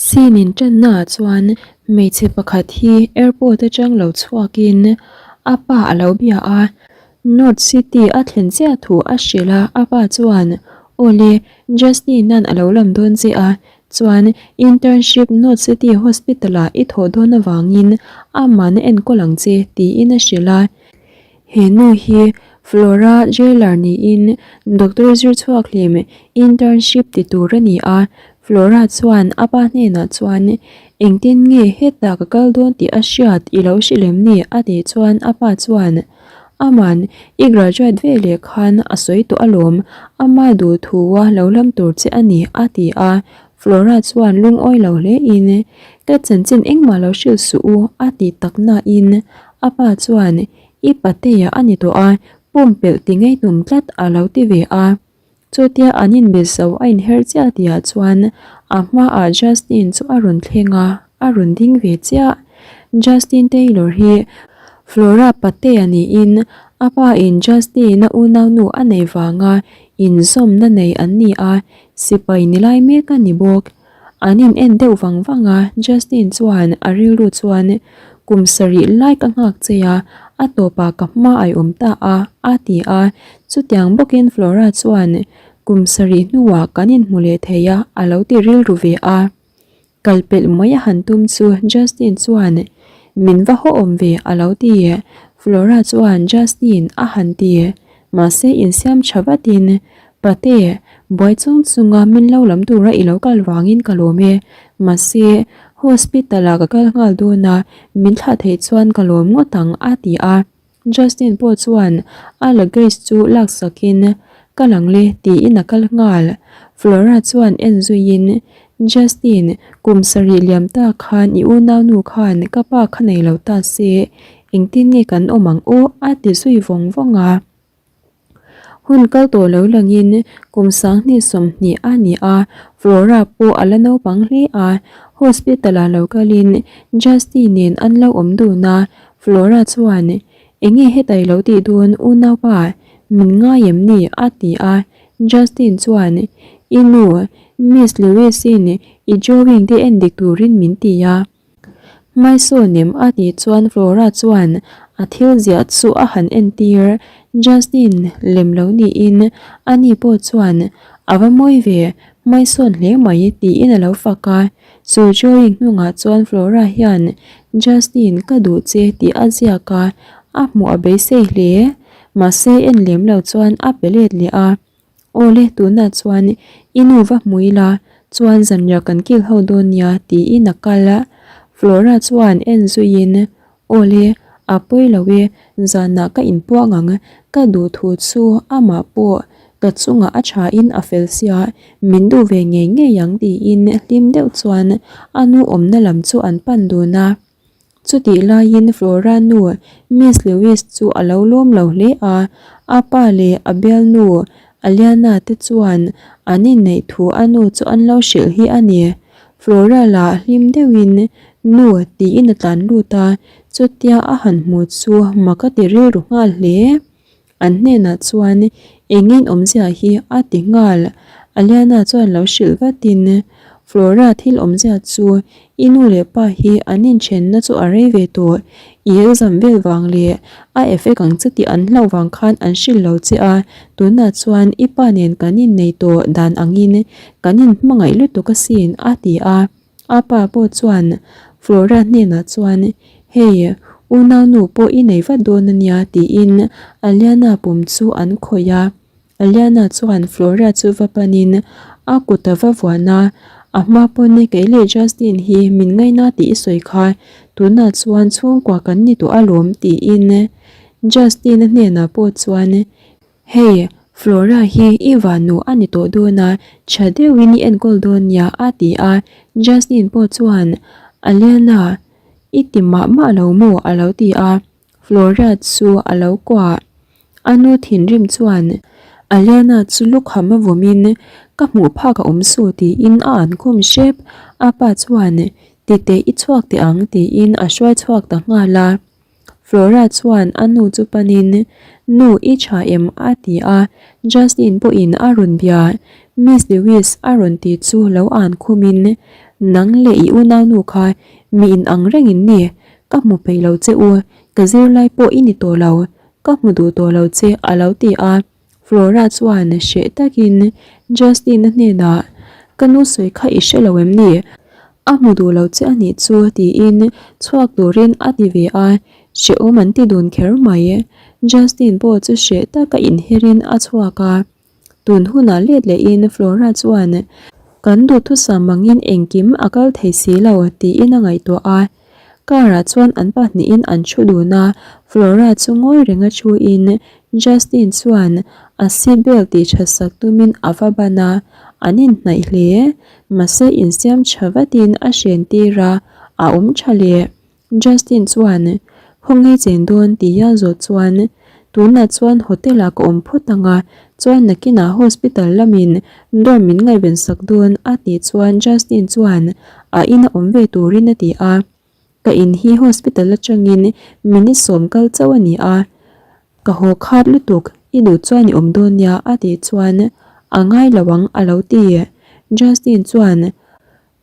Scene in tanna ah chuan hmeichhe pakhat hi airport atang lo chhuakin a pa a lo bia a, North City a thlen chiah thu a hrilh a, a pa chuan Awle, Justin an a lo lam dawn che a, chuan internship North City Hospital ah i thawh dawn avangin aman a enkawl ang che tiin a hrilh a. He nu hi Flora Jailer niin Doctor zir chhuak hlim internship ti tur a ni a, Flora chuan a pa hnenah chuan engtin nge hetah ka kal dawn tih a hriat i lo hrilh em ni a tih chuan a pa chuan Aman i graduate ve leh khan a sawi tawh alawm, ama duh thua lo lam tur che a ni a ti a, Flora chuan lungawi lo hle in ka chanchin engmah lo hrilh suh u a ti tak nain a pa chuan i patea a ni tawh a, pumpelh ti ngei tum tlat a lo ti ve a. Chutia an inbe zo a inher chiah tihah chuan a hmaah Justin chu a rawn thleng a, a rawn ding ve chiah. Justin Taylor hi Flora patea niin a pa in Justin-a unaunu a nei vanga inzawmna nei an ni a, sipai ni lai mek a ni bawk. An in en deuh vang vang a, Justin chuan a rilru chuan kum sarih lai ka nghak che a, a tawpah ka hma a awm ta a, a ti a. Chutiang bawkin Flora chuan kum sarih hnuah kan inhmu leh thei a, a lo ti rilru ve a. Kal pelh mai a han tum chu Justin chuan min va haw awm ve a lo ti. Flora chuan Justin a han ti. Mahse insiam tha vatin Pate, buai chung chunga min lo lam tura i lo kal vangin ka lawm e. Mahse hospital ah ka kal nghal dawn a, min thlah theih chuan ka lawm ngawt ang a ti a. Justin pawh chuan a luggage chu laksakin Ka lang le tiin a kal nghal. Flora chuan en zuiin Justin, kum sarih liam ta khan i unaunu khan ka pa kha nei lo ta se, engtin nge kan awm ang aw a ti zui vawng vawng a. Hun kal tawh lo langin kum sanghnih 20 a ni a, Flora pawh a la naupang hle a, hospital ah lo kalin Justin nen an lo awm dun a, Flora chuan Enge hetai lo tih dawn unaupa min ngai em ni a ti a, Justin chuan I nu Miss Lewis-in i drawing te en dik turin min ti a. Hmaisawn em a tih chuan Flora chuan a thil ziah chu a han entir. Justin lem lo niin ani pawh chuan a va mawi ve, hmaisawn hle mai tiin a lo fak a. Chu drawing hnungah chuan Flora hian Justin ka duh che tih a ziak a, a hmuh a beisei hle. Mahse en lem lo chuan a pe let leh a. Awle tunah chuan i nu va hmu ila chuan zanriah kan kil ho dawn nia tiin a kal a. Flora chuan en zuiin Awle a pawi lo e zanah ka inpuang ang ka duh thu chu amah pawh ka chungah a thain a fel sia min duh ve ngei ngei ang tiin hlim deuh chuan a nu awmna lam chu an pan dun a. Chutih laiin Flora nu Miss Lewis chu a lo lawm lo hle a, a pa leh a bialnu Aliana te chuan an inneih thu a nu chu an lo hrilh hi a ni. Flora lah hlim deuhin Nu tiin a tlan lut a, chutia a han hmu chu mak a ti rilru nghal hle. An hnenah chuan engin awmzia hi a ti nghal. Aliana chuan lo hrilh vatin, Flora thil awmzia chu i nu leh pa hi an inthenna chu a rei ve tawh. I exam vel vang leh a effect ang che tih an hlauh vang khan an hrilh lo che a, tunah chuan i pa nen kan innei tawh dan angin kan inhmangaih lutuk asin a ti a. A pa pawh chuan Flora hnenah chuan, Hei, unaunu pawh i nei vat dawn a nia tiin Aliana pum chu an khawih a. Aliana chuan Flora chu va panin a kut a va vuan a, A hma pawn kei leh Justin hi min ngaina tih i sawi kha, tunah chuan chhungkua kan ni tawh alawm tiin Justin-a hnenah pawh chuan, Hei, Flora hi i vannu a ni tawh dawn a, tha deuhin i enkawl dawn nia a ti a, Justin pawh chuan Aliana i ti mah mah lo maw a lo ti a, Flora chu a lo kuah. A nu thinrim chuan Aliana chu lukham a vawmin ka hmuh phak a awm su tiin a an khum hrep, a pa chuan titeh i chhuak teh ang tiin a hruai chhuak ta nghal a. Flora chuan a nu chu panin, Nu i tha em? a ti a, Justin pawhin a rawn bia. Miss Lewis a rawn ti chu lo an khumin, Nang leh i unaunu kha mi in ang reng in ni, ka hmu peih lo che u, ka zirlai pawh i ni tawh lo, ka hmu duh tawh lo che a lo ti a. Flora chuan hreh takin Justin-a hnenah, Ka nu sawi kha i hre lo em ni? A hmu duh lo che a nih chu tiin chhuak turin a ti ve a, hrehawm an ti dun kher mai. Justin pawh chu hreh taka inherin a chhuak a. Tun hunah let lehin Flora chuan, Kan duhthusam angin engkim a kal thei si lo tiin a ngaihtuah a. Car-ah chuan an pahnihin an thu dun a, Flora chu ngawi renga thuin Justin chuan a seat belt tih that sak tumin a va ban a, an inhnaih hle. Mahse insiam tha vatin a hren tir a, a awm tha leh. Justin chuan, Khawngaih chen dawn tia zawt chuan, Tunah chuan hotel ah ka awm phawt ang a, chuan nakinah hospital lamin dorm min ngaihven sak dawn a tih chuan Justin chuan a ina awm ve turin a ti a. Ka in hi hospital atangin minute sawm kal chauh a ni a, ka haw khat lutuk, i duh chuan i awm dawn nia a tih chuan a ngai lo ang a lo ti. Justin chuan,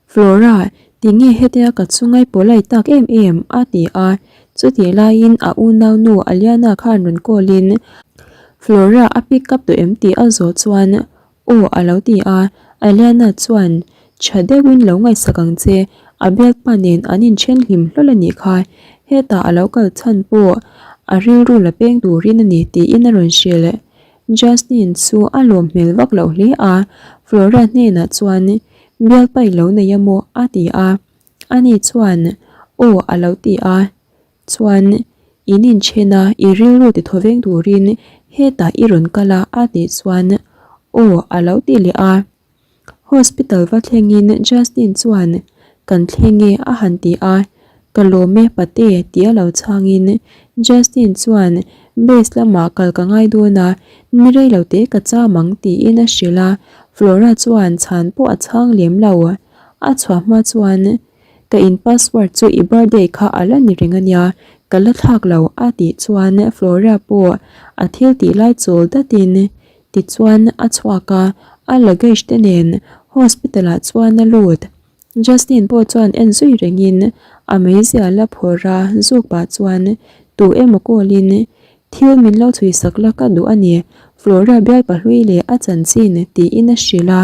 Flora, tinge hetia ka chungai polite tak em em? a ti a, chutih laiin a unaunu Aliana khan rawn call in Flora a pick up tawh em tih a zawh chuan aw a lo ti a, Aliana chuan tha deuhin lo ngaihsak ang che, a bialpa nen an inthen hlim hlawl a nih kha, hetah a lo kal chhan pawh a rilru la peng turin a ni tiin a rawn hrilh. Justin chu a lawm hmel vak loh hle a, Flora hnenah chuan Bialpa i lo nei a maw? a ti a, ani chuan Aw a lo ti a, chuan In inchen a, i rilru ti thaw veng turin hetah i rawn kal a a tih chuan Aw a lo ti leh a. Hospital va thlengin Justin chuan Kan thleng e a han ti a, Ka lawm e pate tia lo chhangin Justin chuan Base lamah kal ka ngai dawn a, ni rei lo te ka cham ang tiin a hrilh a, Flora chuan chhan pawh a chhang lem lo. A chhuah hma chuan Ka in password chu i birthday kha a la ni reng a nia, ka la thlak lo a tih chuan Flora pawh a thil tih lai chawl datin tichuan a chhuak a, a luggage te nen hospital ah chuan a lut. Justin pawh chuan en zui rengin a meizia la phawrh a, zuk pah chuan tu emaw call in thil min lo chhui sak la ka duh a ni, Flora bialpa hlui leh a chanchin tiin a hrilh a.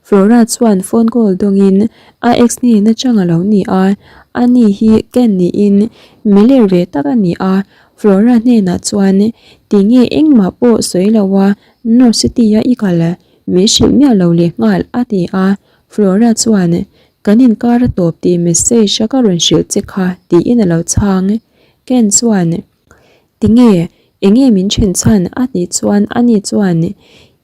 Flora chuan phone call dawngin a ex hnen atang a lo ni a, ani hi Ken niin miler ve tak a ni a, Flora hnenah chuan tinge engmah pawh sawi lo a North City a i kal Min hrilh miah lo leh nghal a ti a, Flora chuan kan inkar a tawp tih message a ka rawn hrilh che kha tiin a lo chhang. Ken chuan Tinge, enge min then chhan a tih chuan ani chuan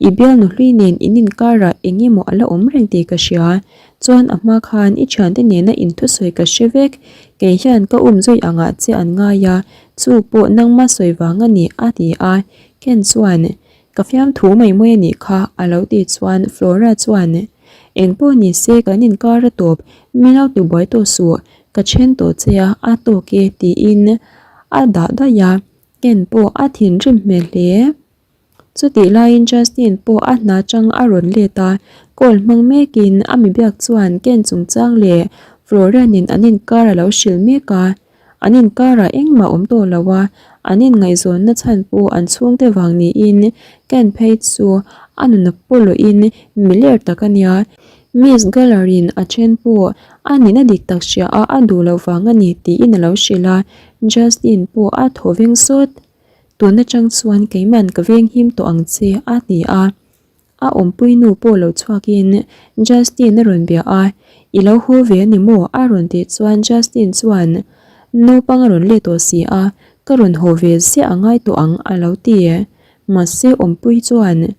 I bialnu hlui nen in inkarah eng emaw a la awm reng tih ka hria, chuan a hma khan i thiante nena inthusawi ka hre vek, kei hian ka um zui angah che an ngai a, chu pawh nangma sawi vang a ni a ti a, Ken chuan Ka fiamthu mai mai a nih kha a lo tih chuan Flora chuan Engpawh ni se kan inkar a tawp, min lo tibuai tawh suh, ka then tawh che a, a tawk e tiin a dah daih a, Ken pawh a thinrim hmel hle. Chutih laiin Justin pawh a hna chang a rawn let a, call hmang mekin a mi biak chuan Ken chungchang leh Flora nen an inkar a lo hrilh mek a. An inkarah engmah awm tawh lo a, an inngaihzawnna chhan pawh an chhungte vang niin Ken phei chu a nuna pawlawhin miler tak a nia. Miss Geller-in a then pawh a nihna dik tak hria a a duh loh vang a ni tiin a lo hrilh a, Justin pawh a thaw veng sawt. Tun atang chuan keiman ka venghim tawh ang che a ti a. A awmpui nu pawh lo chhuakin Justin a rawn bia a, I lo haw ve a ni maw? a rawn tih chuan Justin chuan Naupang a rawn let tawh si a, ka rawn haw ve ziah a ngai tawh ang a lo ti. Mahse awmpui chuan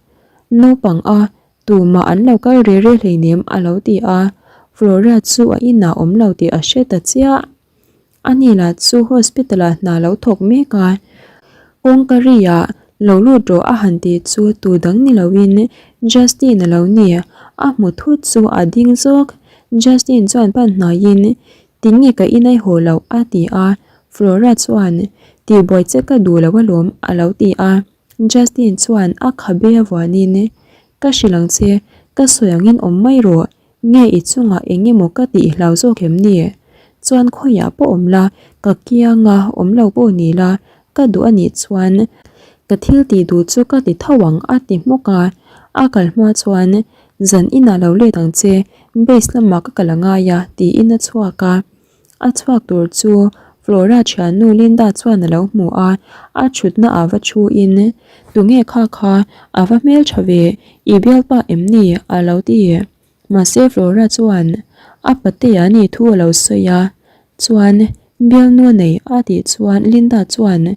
Naupang a, tumah an lo kal re re hleinem a lo ti a, Flora chu a inah awm lo tih a hre ta chiah. Ani lah chu hospital ah hna lo thawk mek a, kawngka ri ah lo lut rawh a han tih chu tu dang ni lo in Justin a lo ni, a hmu thut chu a ding zawk, Justin chuan pan hnai in tinge ka inai haw loh a ti a, Flora chuan tihbuai che ka duh lo alawm a lo ti a, Justin chuan a khabe a vuan in ka hrilh ang che ka sawi ang in awm mai rawh. Nge i chungah eng emaw ka tih i hlau zawk em ni? Chuan khawiah pawh awm la, ka kianga awm lo pawh ni la, ka duh a nih chuan ka thil tih duh chu ka ti tho ang a ti hmawk a. A kal hma chuan zan inah lo let ang che, base lamah ka kal a ngai a tiin a chhuak a. A chhuak tur chu Flora thiannu Linda chuan a lo hmu a, a thutna ah va thu in, Tunge kha kha, a va hmeltha ve, i bialpa em ni? a lo ti. Mahse Flora chuan a patea ni thu a lo sawi a, chuan bialnu a nei a tih chuan Linda chuan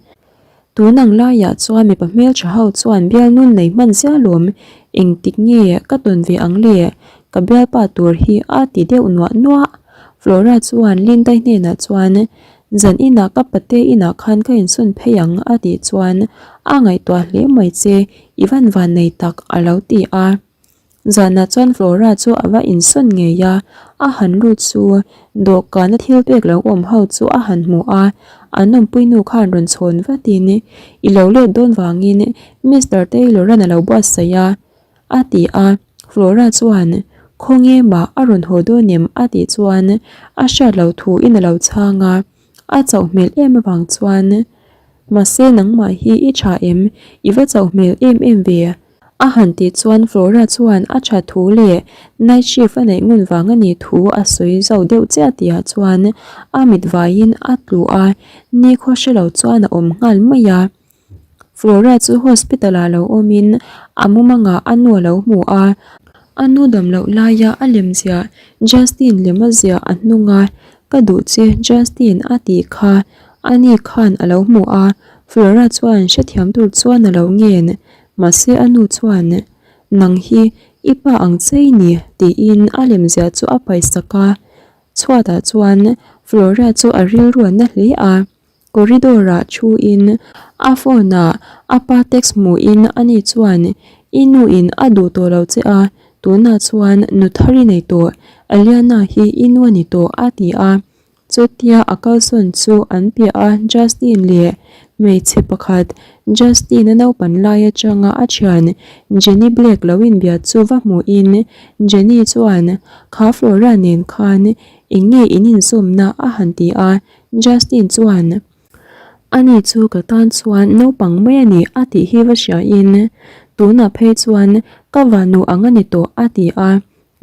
Tun ang laiah chuan mipa hmeltha ho chuan bialnun nei hman zia lawm, engtik nge ka tawn ve ang le, ka bialpa tur hi a ti deuh nuah nuah. Flora chuan Lindai hnenah chuan, Zan inah ka pate inah khan ka insawn phei ang a tih chuan a ngaihtuah hle mai che, i van van nei tak a lo ti a. Zanah chuan Flora chu a va insawn ngei a, a han lut chu dawhkana thil pek lo awm ho chu a han hmu a, an awmpui nu khan rawn chhawn vatin, I lo let dawn vangin Mister Taylor-a'n a lo buatsaih a, a ti a. Flora chuan, Khawnge mah a rawn haw dawn em? a tih chuan a hriat loh thuin a lo chhang a, a chauh hmel em avang chuan, Mahse nangmah hi i tha em? I va chauh hmel em em ve? A han tih chuan Flora chuan a tha thu leh night shift a neih ngun vang a nih thu a sawi zo deuh chiah tihah chuan a mit vaiin a tlu a, nikhaw hre lo chuan a awm nghal mai a. Flora chu hospital ah lo awmin a mumangah a nu a lo hmu a, a nu dam loh laia a lem ziah Justin lem a ziah a hnung a, Ka duh che Justin a tih kha ani khan a lo hmu a, Flora chuan hrethiam tur chuan a lo ngen. Mahse a nu chuan, Nang hi i pa ang che i ni tiin a lemziah chu a paisak a. Chhuatah chuan Flora chu a rilru a na hle a. Corridor ah thu in a phone ah a pa text hmuh in ani chuan, I nu in a duh tawh lo che a, tunah chuan nu thar i nei tawh, Eliana hi i nu a ni tawh a ti a. Chutia a kalsawn chu an piah a Justin leh hmeichhe pakhat Justin a naupan lai atanga a thian Jenny Blake lo inbia chu va hmuh in Jenny chuan kha Flora nen khan eng nge in inzawmna a han ti a Justin chuan ani chu ka tan chuan naupang mai a ni a tih hi va hria in tunah phei chuan ka vanu ang a ni tawh a ti a.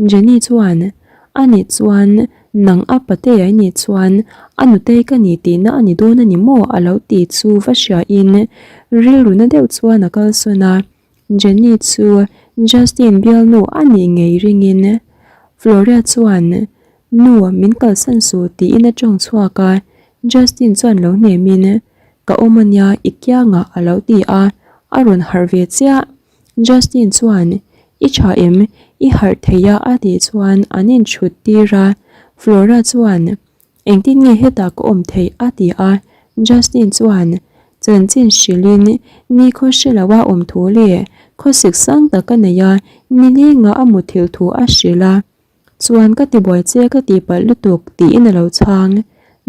Jenny chuan, A nih chuan, nang a patea i nih chuan a nutei ka ni tihna a ni dawn a ni maw? a lo ti chu va hriain rilru na deuh chuan a kalsawn a. Jenny chu Justin bialnu a nih ngei ringin Floria chuan, Nu, min kalsan suh tiin a tawng chhuak a. Justin chuan lo hnemin, Ka awm a nia, i kiangah a lo ti a, a rawn harh ve chiah. Justin chuan, I tha em? I harh thei a a tih chuan an inchhut tir a. Flora chuan, Engtin nge hetah ka awm theih? a ti a. Justin chuan, Chanchin hrilhin nikhaw hre lo a awm thu leh khawsik sang tak a nei a, nilenga a muthilh thu a hrilh a. Chuan ka ti buai che ka tih palh lutuk tiin a lo chhang.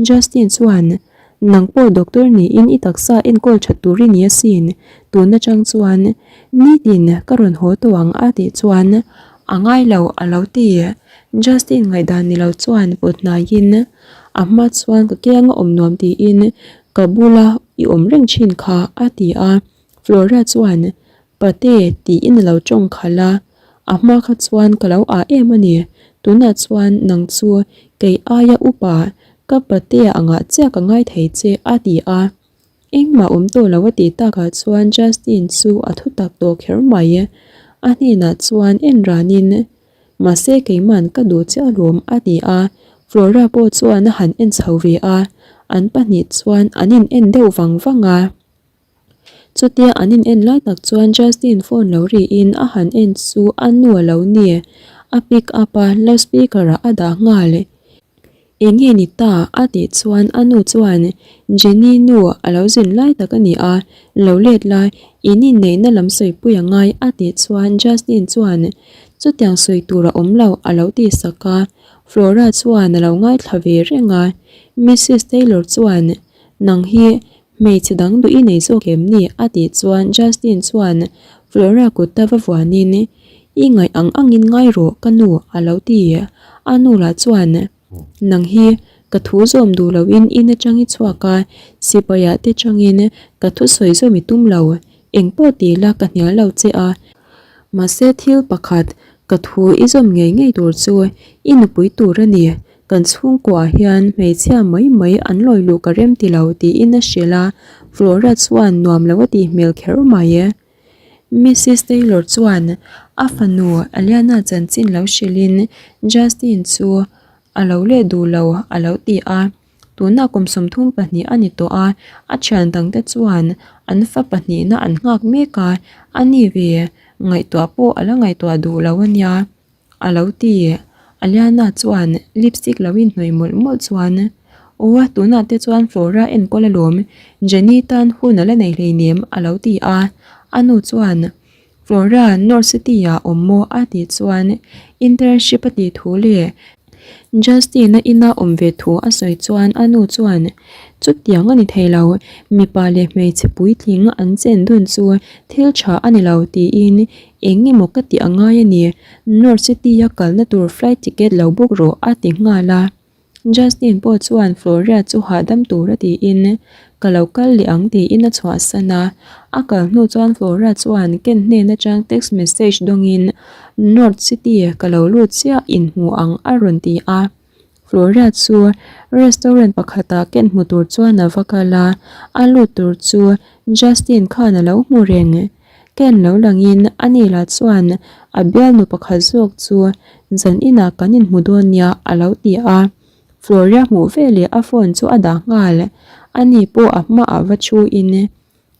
Justin chuan, Nang pawh doctor niin i taksa enkawl that tur i ni asin, tun atang chuan nitin ka rawn haw tawh ang a tih chuan a ngai lo a lo ti. Justin ngaihdan ni lo chuan pawt hnaiin a hma chuan ka kianga awm nuam tiin ka bula i awm reng thin kha a ti a. Flora chuan, Pate tiin a lo tawng khalh a, a hma kha chuan ka lo ah em a ni, tunah chuan nang chu kei aia upa ka patea angah chiah ka ngai thei che a ti a. Engmah awm tawh lo a tih takah chuan Justin chu a thu tak tawh kher mai. A hnenah chuan en ranin, Mahse keiman ka duh chiah alawm a ti a, Flora pawh chuan a han en chho ve a, an pahnih chuan an in en deuh vang vang a. Chutia an in en lai tak chuan Justin phone lo riin a han en chu a nu a lo ni. A pick up a, loudspeaker ah a dah nghal. Eng nge ni ta? a tih chuan a nu chuan Jenny nu a lo zin lai tak a ni a, lo let la, in inneihna lam sawipui a ngai a tih chuan Justin chuan chutiang sawi tur a awm lo a lo ti sak a. Flora chuan a lo ngaithla ve reng a. Missus Taylor chuan Nang hi Hmeichhe dang duh i nei zawk em ni? a tih chuan Justin chuan Flora kut ta va vuanin, I ngaih ang angin ngai rawh ka nu a lo ti. A nu lah chuan, Nang hi ka thu zawm duh loin in atang i chhuak a, sipaiah te changin ka thusawi zawm i tum lo. Engpawh ti la ka hnial lo che a. Mahse thil pakhat ka thu i zawm ngei ngei tur chu i nupui tur a ni. Kan chhungkuaah hian hmeichhia mai mai an lawi luh ka rem ti lo tiin a hrilh a, Flora chuan nuam lo a tih hmel kher mai e. Missis Taylor chuan a fanu Aliana chanchin lo hrilhin Justin chu a lo leh duh lo a lo ti a, tunah kum 32 a ni tawh a, a thian dangte chuan an fa pahnihna an nghak mek a, a ni ve ngaihtuah pawh a la ngaihtuah duh lo a nia. A lo ti. Aliana chuan lipstick lo inhnawih mawlh mawlh chuan, Aw, tunah te chuan Flora enkawl alawm, Jenny tan hun a la nei hleinem a lo ti a. A nu chuan, Flora, North City-ah awm maw? a tih chuan internship a tih thu leh Justin-a ina awm ve thu a sawi chuan a nu chuan, Chutiang a ni thei lo, mipa leh hmeichhe puitling an chen dun chu thil tha a ni lo tiin Eng emaw ka tih a ngai a ni, North City-a kalna tur flight ticket lo book rawh a ti nghal a. Justin pawh chuan Floria chu hahdam tur a tiin, Ka lo kal leh ang tiin a chhuahsan a. A kal hnu chuan Flora chuan Ken hnen atang text message dawngin, North City ka lo lut chiah inhmu ang a rawn ti a. Floria chu restaurant pakhatah ken hmu tur chuan a va kal a, a lut tur chu Justin khan a lo hmu reng. Ken lo langin a ni lah chuan a bialnu pakhat zawk chu zan inah kan inhmu dawn nia a lo ti a. Floria hmuh veleh a phone chu a dah nghal. Ani pawh a hmaah va thuin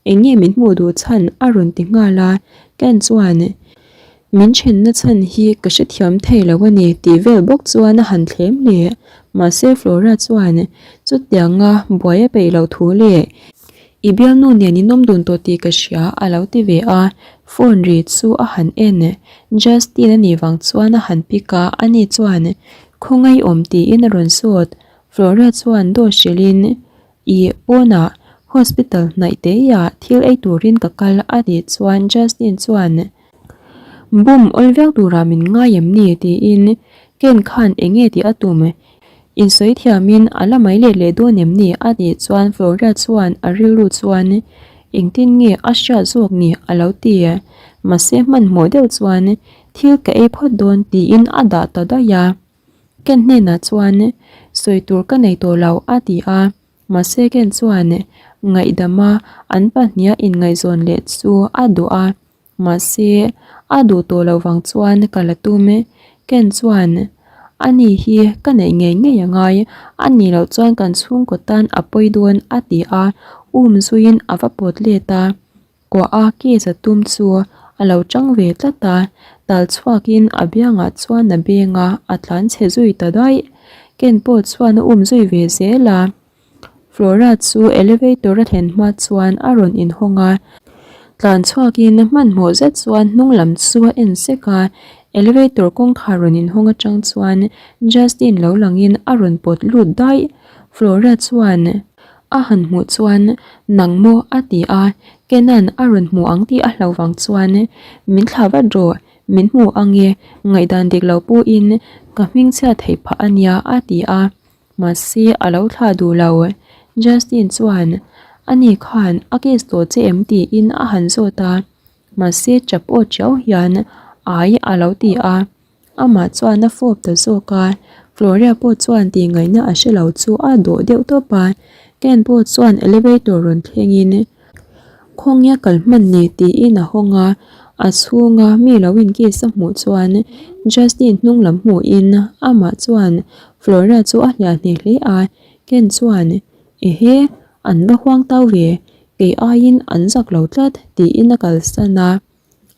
Eng nge min hmuh duh chhan a rawn ti nghal a, Ken chuan min thenna chhan hi ka hrethiam thei lo a ni tih vel bawk chuan a han thlem leh. Mahse Flora chuan chutianga buai a peih loh thu leh i bialnu nen in awm dun tawh tih ka hria a lo ti ve a, phone ri chu a han en. Justin a nih vang chuan a han pick a, ani chuan khawngaih awm tiin a rawn sawt. Flora chuan dawt hrilhin I pawnah hospital hnaih teiah thil ei turin ka kal a tih chuan Justin chuan Bum awl viau turah min ngai em ni? tiin Ken khan eng nge tih a tum? Insawi thiamin a la mai let leh dawn em ni? a tih chuan Flora chuan a rilru chuan engtin nge a hriat zawk ni a lo ti. Mahse hmanhmawh deuh chuan thil ka ei phawt dawn tiin a dah ta daih a. Ken hnenah chuan sawi tur ka nei tawh lo a ti a, mahse Ken chuan ngaihdama an pahniha inngaihzawn leh chu a duh a, mahse a duh tawh loh vang chuan ka la tum e. Ken chuan ani hi ka neih ngei ngei a ngai, a nih loh chuan kan chhungkaw tan a pawi dawn a ti a, um zuiin a va pawt let a. Kuah a case a tum chu a lo tang ve tlat a, tal chhuakin a biangah chuan a beng a, a tlan chhe zui ta daih. Ken pawh chuan a um zui ve zel a. Flora chu elevator a thlen hma chuan a rawn inhawng a, tlan chhuakin hmanhmawh zet chuan hnung lam chu a en sek a, elevator kawngkhar rawn inhawng atang chuan Justin lo langin a rawn pawt lut daih. Flora chuan. A han hmuh chuan, Nang maw? a ti a, Kenan a rawn hmu ang tih a hlo vang chuan, Min thlah vat rawh, min hmu ang e, ngaihdan dik lo pawhin ka hmingchhiat theih phah a nia a ti a, mahse a lo thlah duh lo. Justin chuan, Ani khan a kiss tawh che em? tiin a han zawt a, mahse chap aw chiau hian, Ai a lo ti a. Amah chuan a fawp ta zawk a, Gloria pawh chuan tih ngaihna a hre lo chu a dawh deuh tawp a, Ken pawh chuan elevator rawn thlengin khawnge a kal hman ni tiin a hawng a, a chhunga mi lo inkiss a hmuh chuan Justin hnung lam hmuhin amah chuan Flora chu a hliah hneh hle a, Ken chuan Ehe, an va huang tau ve, kei aiin an zak lo tlat tiin a kalsan a.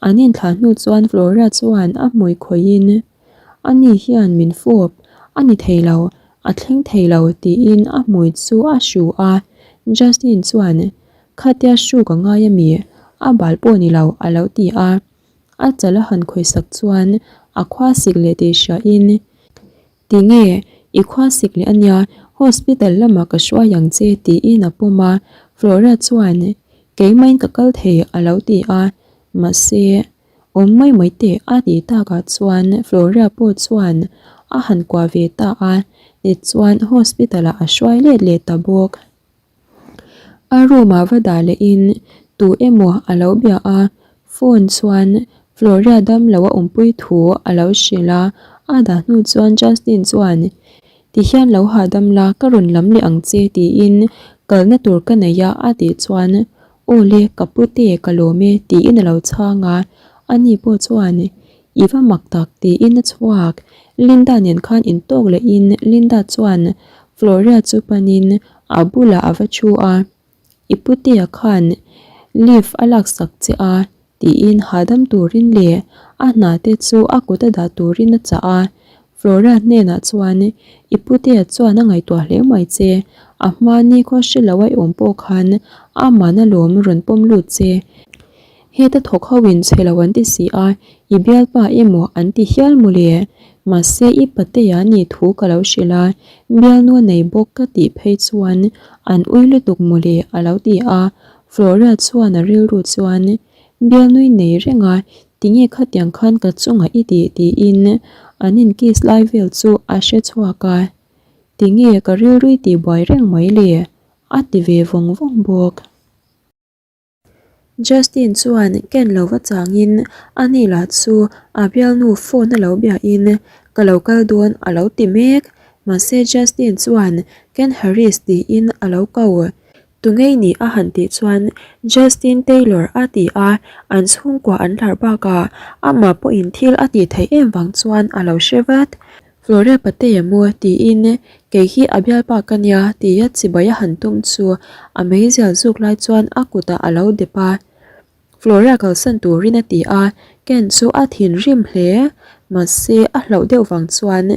An inthlah hnu chuan Flora chuan a hmui khawihin, Ani hian min fawp, a ni thei lo, a thleng thei lo tiin a hmui chu a hru a. Justin chuan, Khatia hru ka ngai ami? A bal pawh ni lo a lo ti a. A chal a han khawisak chuan a khua sik leh tih hriain, Tinge, i khua sik leh ania, hospital lamah ka hruai ang che tiin a pawm a, Flora chuan, Keimahin ka kal thei a lo ti a, mahse, Awm mai mai teh a tih takah chuan Floria pawh chuan a han kuah ve ta a, tichuan hospital ah a hruai let leh ta bawk. A room ah va dah lehin tu emaw a lo bia a, phone chuan Floria damlo a awmpui thu a lo hrilh a, a dah hnu chuan Justin chuan Tihian lo hahdam la ka rawn lam leh ang che tiin kalna tur ka nei a a tih chuan Aw le ka pute ka lawm e tiin a lo chhang a, ani pawh chuan I va mak tak tiin a chhuak. Linda nen khan intawk lehin Linda chuan Floria chu panin a bulah a va thu a, I putea khan leave a laksak che a tiin hahdam turin leh a hna te chu a kut a dah turin a chah a. Flora hnenah chuan, I putea chuan a ngaihtuah hle mai che, a hma nikhaw hre lo a i awm pawh khan aman alawm rawn pawm lut che. Heta thawk ho in chhe lo an ti si a, i bialpa emaw an ti hial maw le? Mahse i patea nih thu ka lo hrilh a, bialnu a nei bawk ka tih phei chuan an ui lutuk maw le a lo ti a. Flora chuan a rilru chuan, Bialnui nei reng a, tinge khatiang khan ka chungah i tih tiin an in kiss lai vel chu a hre chhuak a, tinge ka rilrui tih buai reng mai le? a ti ve vawng vawng bawk. Justin chuan ken lo va changin a ni lah chu a bialnu phone a lo biahin ka lo kal dawn a lo ti mek, mahse Justin chuan Ken Harris tiin a lo ko. Tungei nih a han tih chuan Justin Taylor a ti a, an chhungkua an hlar bakah amah pawhin thil a tih theih em vang chuan a lo hre vat. Floria Patea maw tiin kei hi a bialpa ka nia tia chibai a han tum chu a meizial zuk lai chuan a kutah a lo dep a. Floria kalsan turin a ti a, Ken chu a thinrim hle. Mahse a hlauh deuh vang chuan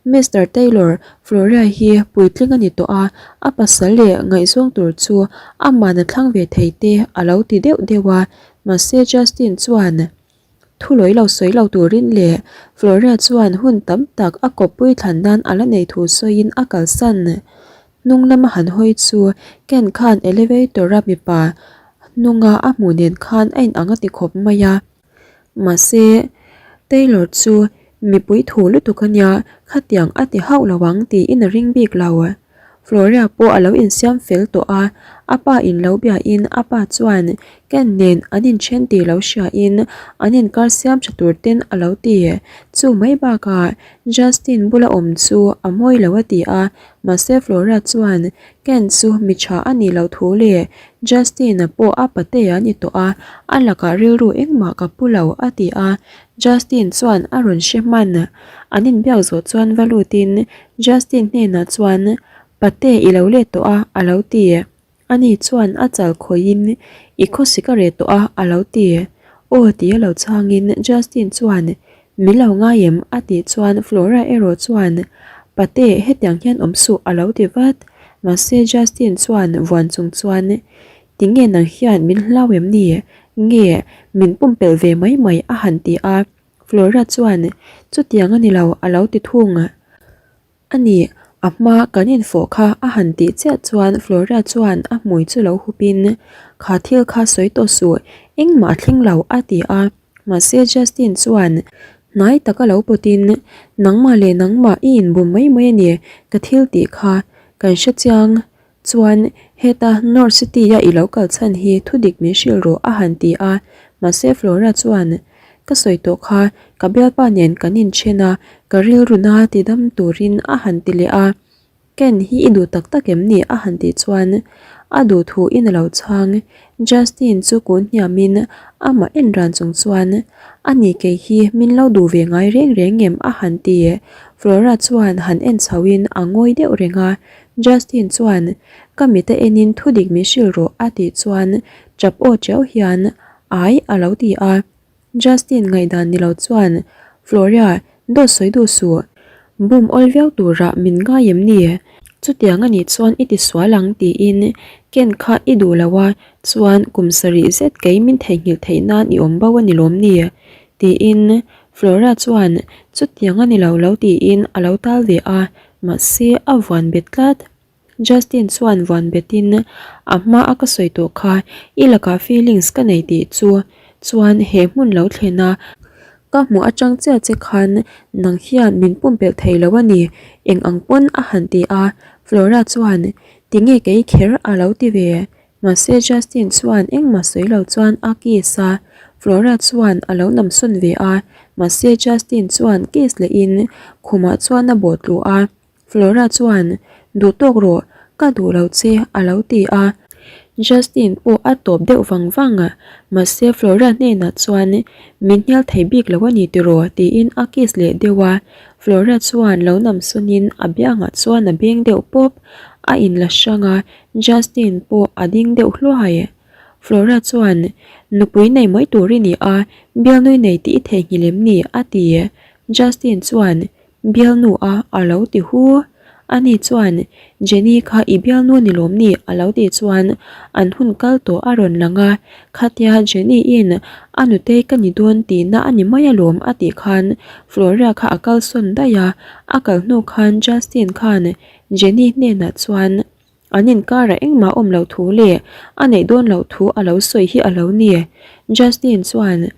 Mister Taylor, Floria hi puitling a ni tawh a, a pasal leh ngaihzawng tur chu aman a thlang ve thei te a lo ti deuh deuh a, mahse Justin chuan Thu lawi lo sawi lo turin leh Floria chuan hun tam tak a kawppui thlan nan a la nei thu sawiin a kalsan. Hnung lama han hawi chu Ken khan elevator a mipa hnunga a hmuh nen khan a inang a ti khawp mai a. Mahse, Taylor chu mipui thu lutuk a nia, khatiang a ti hauh lo ang tiin a ring bik lo. Floria pawh a lo insiam fel tawh a, a pa in lo biain a pa chuan Ken nen an inthen tih lo hriain an inkar siam tha tur ten a lo ti. Chu mai bakah Justin bula awm chu a mawi lo a ti a, mahse Flora chuan Ken chu mi tha a nih loh thu leh Justin-a pawh a patea a ni tawh a, a lakah rilru engmah ka pu lo a ti a, Justin chuan a rawn hre hman. An inbiak zawh chuan va lutin Justin hnenah chuan, Pate i lo let tawh a, a lo ti. Ani chuan a chal khawihin, I khawsik a reh tawh a, a lo ti. Aw tia lo chhangin Justin chuan, Min lo ngai em? a tih chuan Flora erawh chuan, Pate, hetiang hian awm suh, a lo ti vat. Mahse Justin chuan vuan chung chuan, Tinge nang hian min hlau em ni? Nge, min pumpelh ve mai mai, a han ti a. Flora chuan, Chutiang a ni lo, a lo ti thung. A ni, a hma kan infawh kha a han tih chiah chuan Flora chuan a hmui chu lo hupin, Kha thil kha sawi tawh suh, engmah a thleng lo, a ti a. Mahse Justin chuan hnai taka lo pawtin, Nangmah leh nangmah i inbum mai mai a ni, ka thil tih kha kan hre chiang. Chuan, heta North City-a i lo kal chhan hi thudik min hrilh rawh a han ti a, mahse Flora chuan, Ka sawi tawh kha, ka bialpa nen kan inthen a, ka rilru na ti dam turin a han ti leh a. Ken hi i duh tak tak em ni? a han tih chuan a duh thu in a lo chhang. Justin chu kun hniamin amah en ran chung chuan, A ni kei hi min lo duh ve ngai reng reng em? a han ti. Flora chuan han en chhoin a ngawi deuh reng a, Justin chuan, Ka mit a enin thudik min hrilh rawh a tih chuan tap aw tiau hian, Ai a lo ti a. Justin ngaihdan ni lo chuan, Floria, dawt sawi duh suh. Bum awl viau turah min ngai em ni? Chutiang a nih chuan i ti sual ang tiin Ken kha i duh lo a, chuan kum sarih zet kei min theihnghilh theih nan i awm bo a ni lawm ni? Tiin Flora chuan, Chutiang a ni lo lo tiin a lo tal ve a. Mahse, a vuan bet tlat. Justin chuan vuan betin, A hma a ka sawi tawh kha, i lakah feelings ka nei tih chu. Chuan he hmun lo thlen a, ka hmuh atang chiah che khan nang hian min pumpelh thei lo a ni, eng ang pawn a han ti a. Flora chuan, Tinge kei kher a lo ti ve? Mahse Justin chuan engmah sawi lo chuan a kiss a, Flora chuan a lo namsawn ve a, mahse Justin chuan kiss lehin khumah chuan a bawh tluh a. Flora chuan, Duh tawk rawh, ka duh lo che a lo ti a. Justin pawh a tawp deuh vang vang a, mahse Flora hnenah chuan, Min hnial thei bik lo a ni tiraw? tiin a kiss leh deuh a. Flora chuan lo namsawnin a biangah chuan a beng deuh pawp, a inla hrang a, Justin pawh a ding deuh hluai. Flora chuan, Nupui nei mai tur i ni a, bialnui nei tih i theihnghilh em ni? a ti. Justin chuan, Bialnu a a lo ti hu. Ani chuan, Jenny kha i bialnu ni lawm ni? a lo tih chuan an hun kal tawh a rawn lang a, Khatia Jenny in a nutei ka ni dawn tihna a ni mai alawm a tih khan Floria kha a kalsawn daih a, a kal hnu khan Justin khan Jenny hnenah chuan an inkarah engmah awm loh thu leh a neih dawn loh thu a lo sawi hi a lo ni. Justin chuan.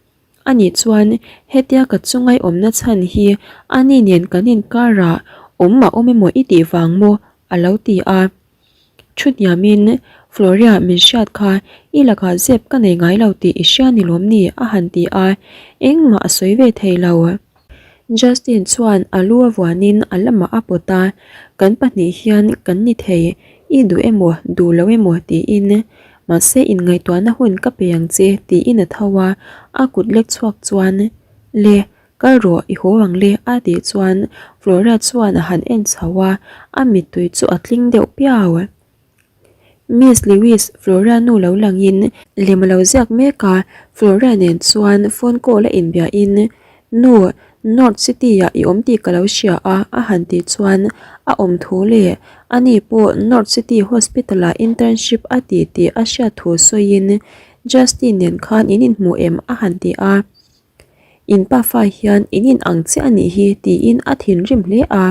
Ani chuan hetia ka chungai awmna chhan hi ani nen kan inkarah awm a awm emaw i tih vang maw? a lo ti a. Thu hniamin, Floria min hriat kha i lakah zep ka nei ngai lo tih i hria ni lawm ni? a han ti a, engmah a sawi ve thei lo. Justin chuan a lu a vuanin a lamah a pawt a, Kan pahnih hian kan ni thei, i duh emaw duh lo emaw tiin, mahse inngaihtuahna hun ka pe ang che tiin a tho a, a kut lek chhuak chuan, Le, kal rawh i haw ang le a tih chuan Flora chuan a han en chho a, a mittui chu a tling deuh piau. Miss Lewis, Flora nu lo langin lem a lo ziak mek a, Flora nen chuan phone call a inbiahin, Nu, North City-ah i awm tih ka lo hria a, a han tih chuan a awm thu leh ani pawh North City Hospital-ah internship a ti tih a hriat thu sawiin Justin nen khan in inhmu em a han ti a, In pafa hian in inang chiah a nih hi tiin a thinrim hle a.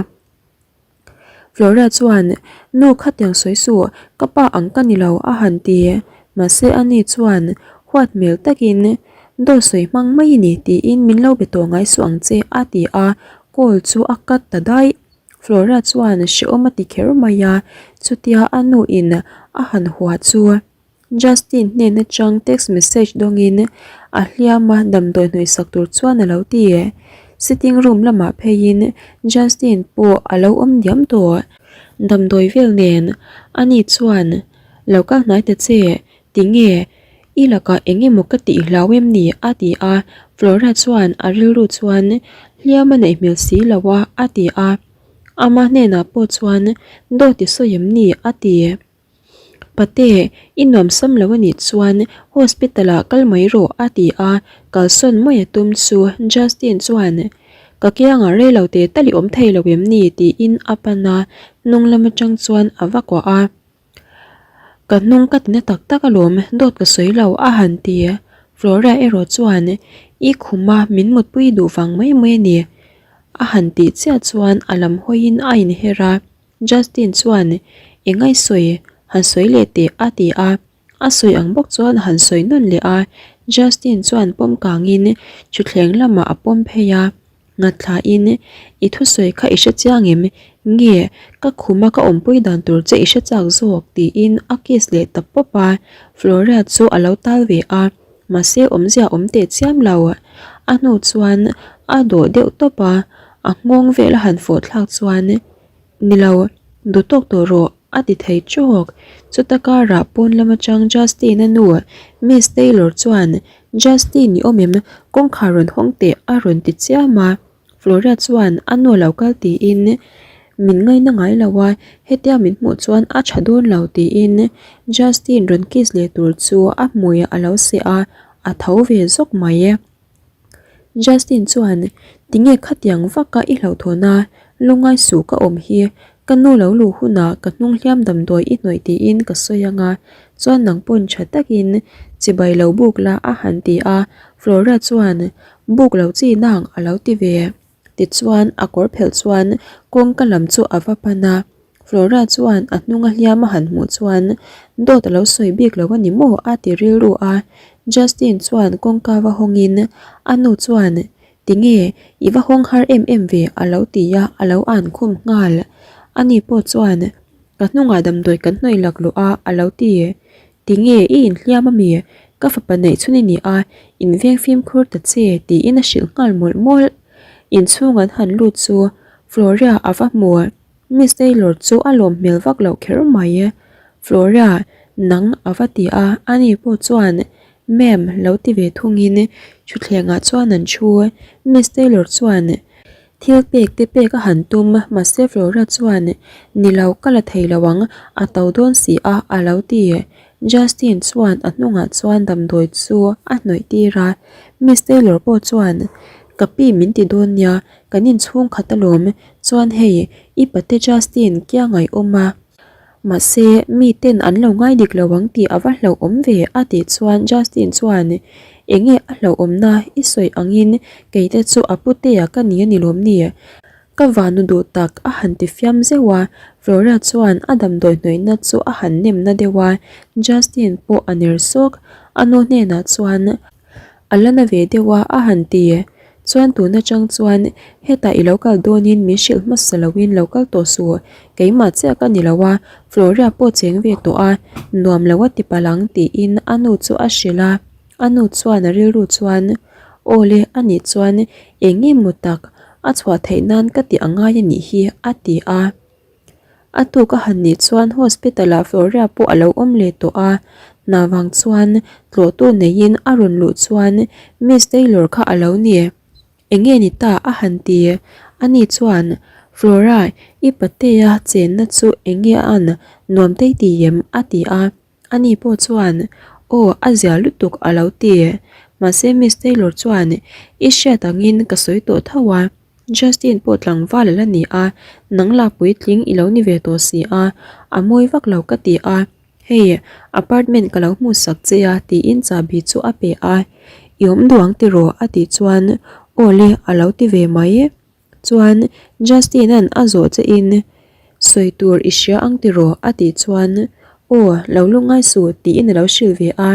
Flora chuan, Nu khatiang sawi suh, ka pa ang ka ni lo a han ti. Mahse ani chuan huat hmel takin, Dawt sawi hmang mai i ni tiin min lo be tawh ngai suh ang che a ti a, call chu a cut ta daih. Flora chuan hrehawm a ti kher mai a, chutia a nu in a han hua chu. Justin hnen atang text message dawngin a hliam a damdawi hnawihsak tur chuan a lo ti. Sitting room lamah pheiin Justin pawh a lo awm diam tawh. Damdawi vel nen ani chuan lo kal hnai ta che, tinge i lakah eng emaw ka tih hlau em ni a ti a, Flora chuan a rilru chuan hliam a neih hmel si lo a a ti a, ama hnenah pawh chuan dawt i sawi em ni a ti. Pate, i nuam sam lo a nih chuan hospital ah kal mai rawh a ti a, kalsawn mai a tum chu Justin chuan Ka kiangah rei lo teh tal i awm thei lo em ni? tiin a pan a, hnung lam atang chuan a va kuah a. Ka hnung ka tina tak tak alawm, dawt ka sawi lo a han ti. Flora erawh chuan I khuma min mutpui duh vang mai mai a ni a han tih chiah chuan a lam hawiin a inher a. Justin chuan, I ngaihsawi, han sawi leh teh a ti a. A sawi ang bawk chuan a han sawi nawn leh a. Justin chuan pawm kangin thutthleng lamah a pawm phei a. Nghathlain, I thusawi kha i hre chiang em? Nge, ka khuma ka awmpui dan tur che i hre chak zawk? tiin a kiss leh ta pawp a. Floria chu a lo tal ve a, mahse awmzia awm teh chiam lo. A hnu chuan a dawh deuh tawp a, a nghawng vel a han fawh thlak chuan Ni lo, duh tawk tawh rawh, a ti thei chawk. Chuta karah pawn lam atang Justin-a nu, Miss Taylor chuan, Justin i awm em? Kawngkhar rawn hawng teh a rawn ti chiam a. Flora chuan a nu a lo kal tiin, Min ngaina ngai lo a, hetia min hmuh chuan a tha dawn lo tiin Justin rawn kiss leh tur chu a hmuiah a lo seh a, a tho ve zawk mai. Justin chuan, Tinge khatiang vaka i hlauhthawn a, lungai suh ka awm hi, ka nu lo luh hunah ka hnung hliam damdawi i hnawih tiin ka sawi ang a, chuan nang pawn tha takin chibai lo buk la a han ti a, Flora chuan, Buk lo chi nang a lo ti ve. Tichuan a kawr phelh chuan kawngka lam chu a va pan a, Flora chuan a hnunga hliam a han hmuh chuan dawt a lo sawi bik lo a ni maw a ti rilru a. Justin chuan kawngka va hawngin a nu chuan Tinge i va hawng har em em ve a lo ti a, a lo an khum nghal. Ani pawh chuan Ka hnungah damdawi kan hnawih lak luh a a lo ti. Tinge i inhliam ami? Ka fapa neih chhun i ni a, inveng fimkhur ta che tiin a hrilh nghal mawlh mawlh. Inchhung an han lut chu Floria a va hmu. Miss Taylor chu a lawm hmel vak loh kher mai. Floria, nang a va ti a, ani pawh chuan Ma'am lo ti ve thungin thutthlengah chuan an thu. Miss Taylor chuan thil pek te pek a han tum, mahse Flora chuan ni lo ka la thei lo ang, a to dawn si a a lo ti. Justin chuan a hnungah chuan damdawi chu a hnawih tir a, Miss Taylor pawh chuan ka pi min ti dawn nia, kan inchhung khat alawm, chuan hei i pate Justin kiangai awm a. Mahse, mi ten an lo ngai dik lo ang tih a va hlauhawm ve a tih chuan Justin chuan, Enge a hlauhawmna i sawi angin kei te chu a putea ka ni a ni lawm ni? Ka vanu duh tak a han ti fiam zeuh a, Flora chuan a damdawi hnawihna chu a han nem na deuh a, Justin pawh a ner sawk, a nu hnenah chuan, A la na ve deuh a, a han ti. Chuan tun atang chuan hetah i lo kal dawnin min hrilh hmasa loin lo kal tawh suh, keimah chiah ka ni lo a, Floria pawh cheng ve tawh a, nuam lo a ti palh ang tiin a nu chu a hrilh a. A nu chuan a rilru chuan, Aw le, anih chuan eng nge maw tak a chhuah theih nan ka tih a ngai a nih hi, a ti a. A tuk a han nih chuan hospital ah Floria pawh a lo awm leh tawh a, hna vang chuan tlawhtu neiin a rawn luh chuan Miss Taylor kha a lo ni. Enge ni ta a han ti? Ani chuan, Flora, i patea chenna chu enge a an nuam tei ti em? a ti a. Ani pawh chuan, Aw, a zia lutuk a lo ti. Mahse Miss Taylor chuan, I hriat angin ka sawi tawh tho a, Justin pawh tlangval a la ni a, nang lah puitling i lo ni ve tawh si a, a mawi vak lo ka ti a, hei apartment ka lo hmuh sak che a tiin chahbi chu a pe a, I awm duh ang tiraw? a tih chuan, Aw le a lo ti ve mai. Chuan Justin-a'n a zawh che in sawi tur i hria ang tiraw? a tih chuan, Aw, lo lungngai suh tiin a lo hrilh ve a.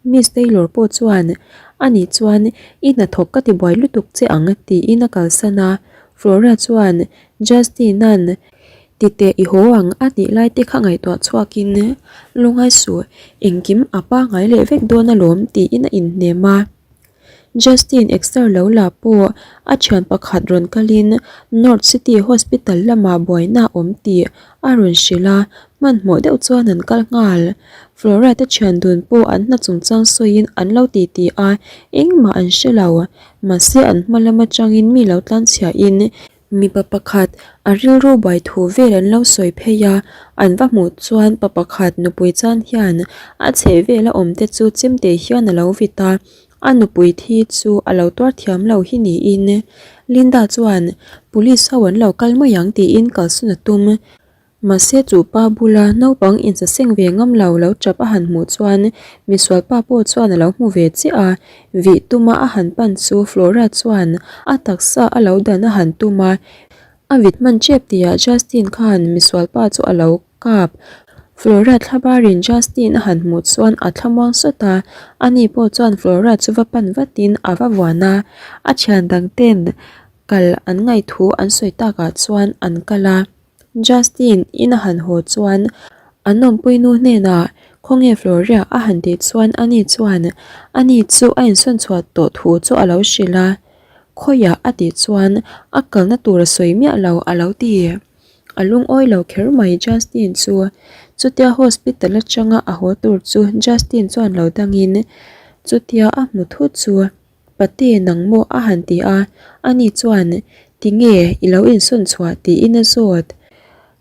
Miss Taylor pawh chuan, Ani chuan i hnathawk ka ti buai lutuk che ang tiin a kalsan a. Flora chuan Justin-a'n titeh i haw ang a tih lai te kha ngaihtuah chhuakin, Lungngai suh, engkim a pangngai leh vek dawn alawm tiin a inhnem a. Justin exer lo la pawh a thian pakhat rawn kalin North City Hospital lamah buaina a awm tih a rawn hrilh a, hmanhmawh deuh chuan an kal nghal. Flora te thian dun pawh an hna chungchang sawiin an lo titi a, engmah an hre lo. Mahse an hma lam atangin mi lo tlanchhiahin Mipa pakhat a rilru buai thu vel an lo sawi phei a, an va hmuh chuan pa pakhat nupui chan hian a chheh vela awm te chu chemte hian a lo vit a, a nupui thi chu a lo tuar thiam lo hi niin Linda chuan police ho an lo kal mai ang tiin kalsawn a tum. Mahse chu pa bula naupang insaseng ve ngam lo lo tap a han hmuh chuan misual pa pawh chuan a lo hmu ve chiah a, vih tuma a han pan chu Flora chuan a taksa a lo dan a han tum a, a vit hman tep tihah Justin khan misual pa chu a lo kap. Flora thlabarin Justin a han hmuh chuan a thlamuang sawt a, ani pawh chuan Flora chu va pan vatin a va vuan a, a thian dang ten kal an ngaihthu an sawi takah chuan an kal a. Justin in a han haw chuan an awmpui nu hnenah khawnge Floria a han tih chuan ani chuan ani chu a insawn chhuah tawh thu chu a lo hrilh a, khawiah a tih chuan a kalna tur a sawi miah lo a lo ti. A lungawi lo kher mai Justin chu chutia hospital atanga a haw tur chu Justin chuan lo dangin chutia a hmu thut chu Pate nang maw a han ti a, ani chuan tinge i lo insawn chhuah tiin a zawt.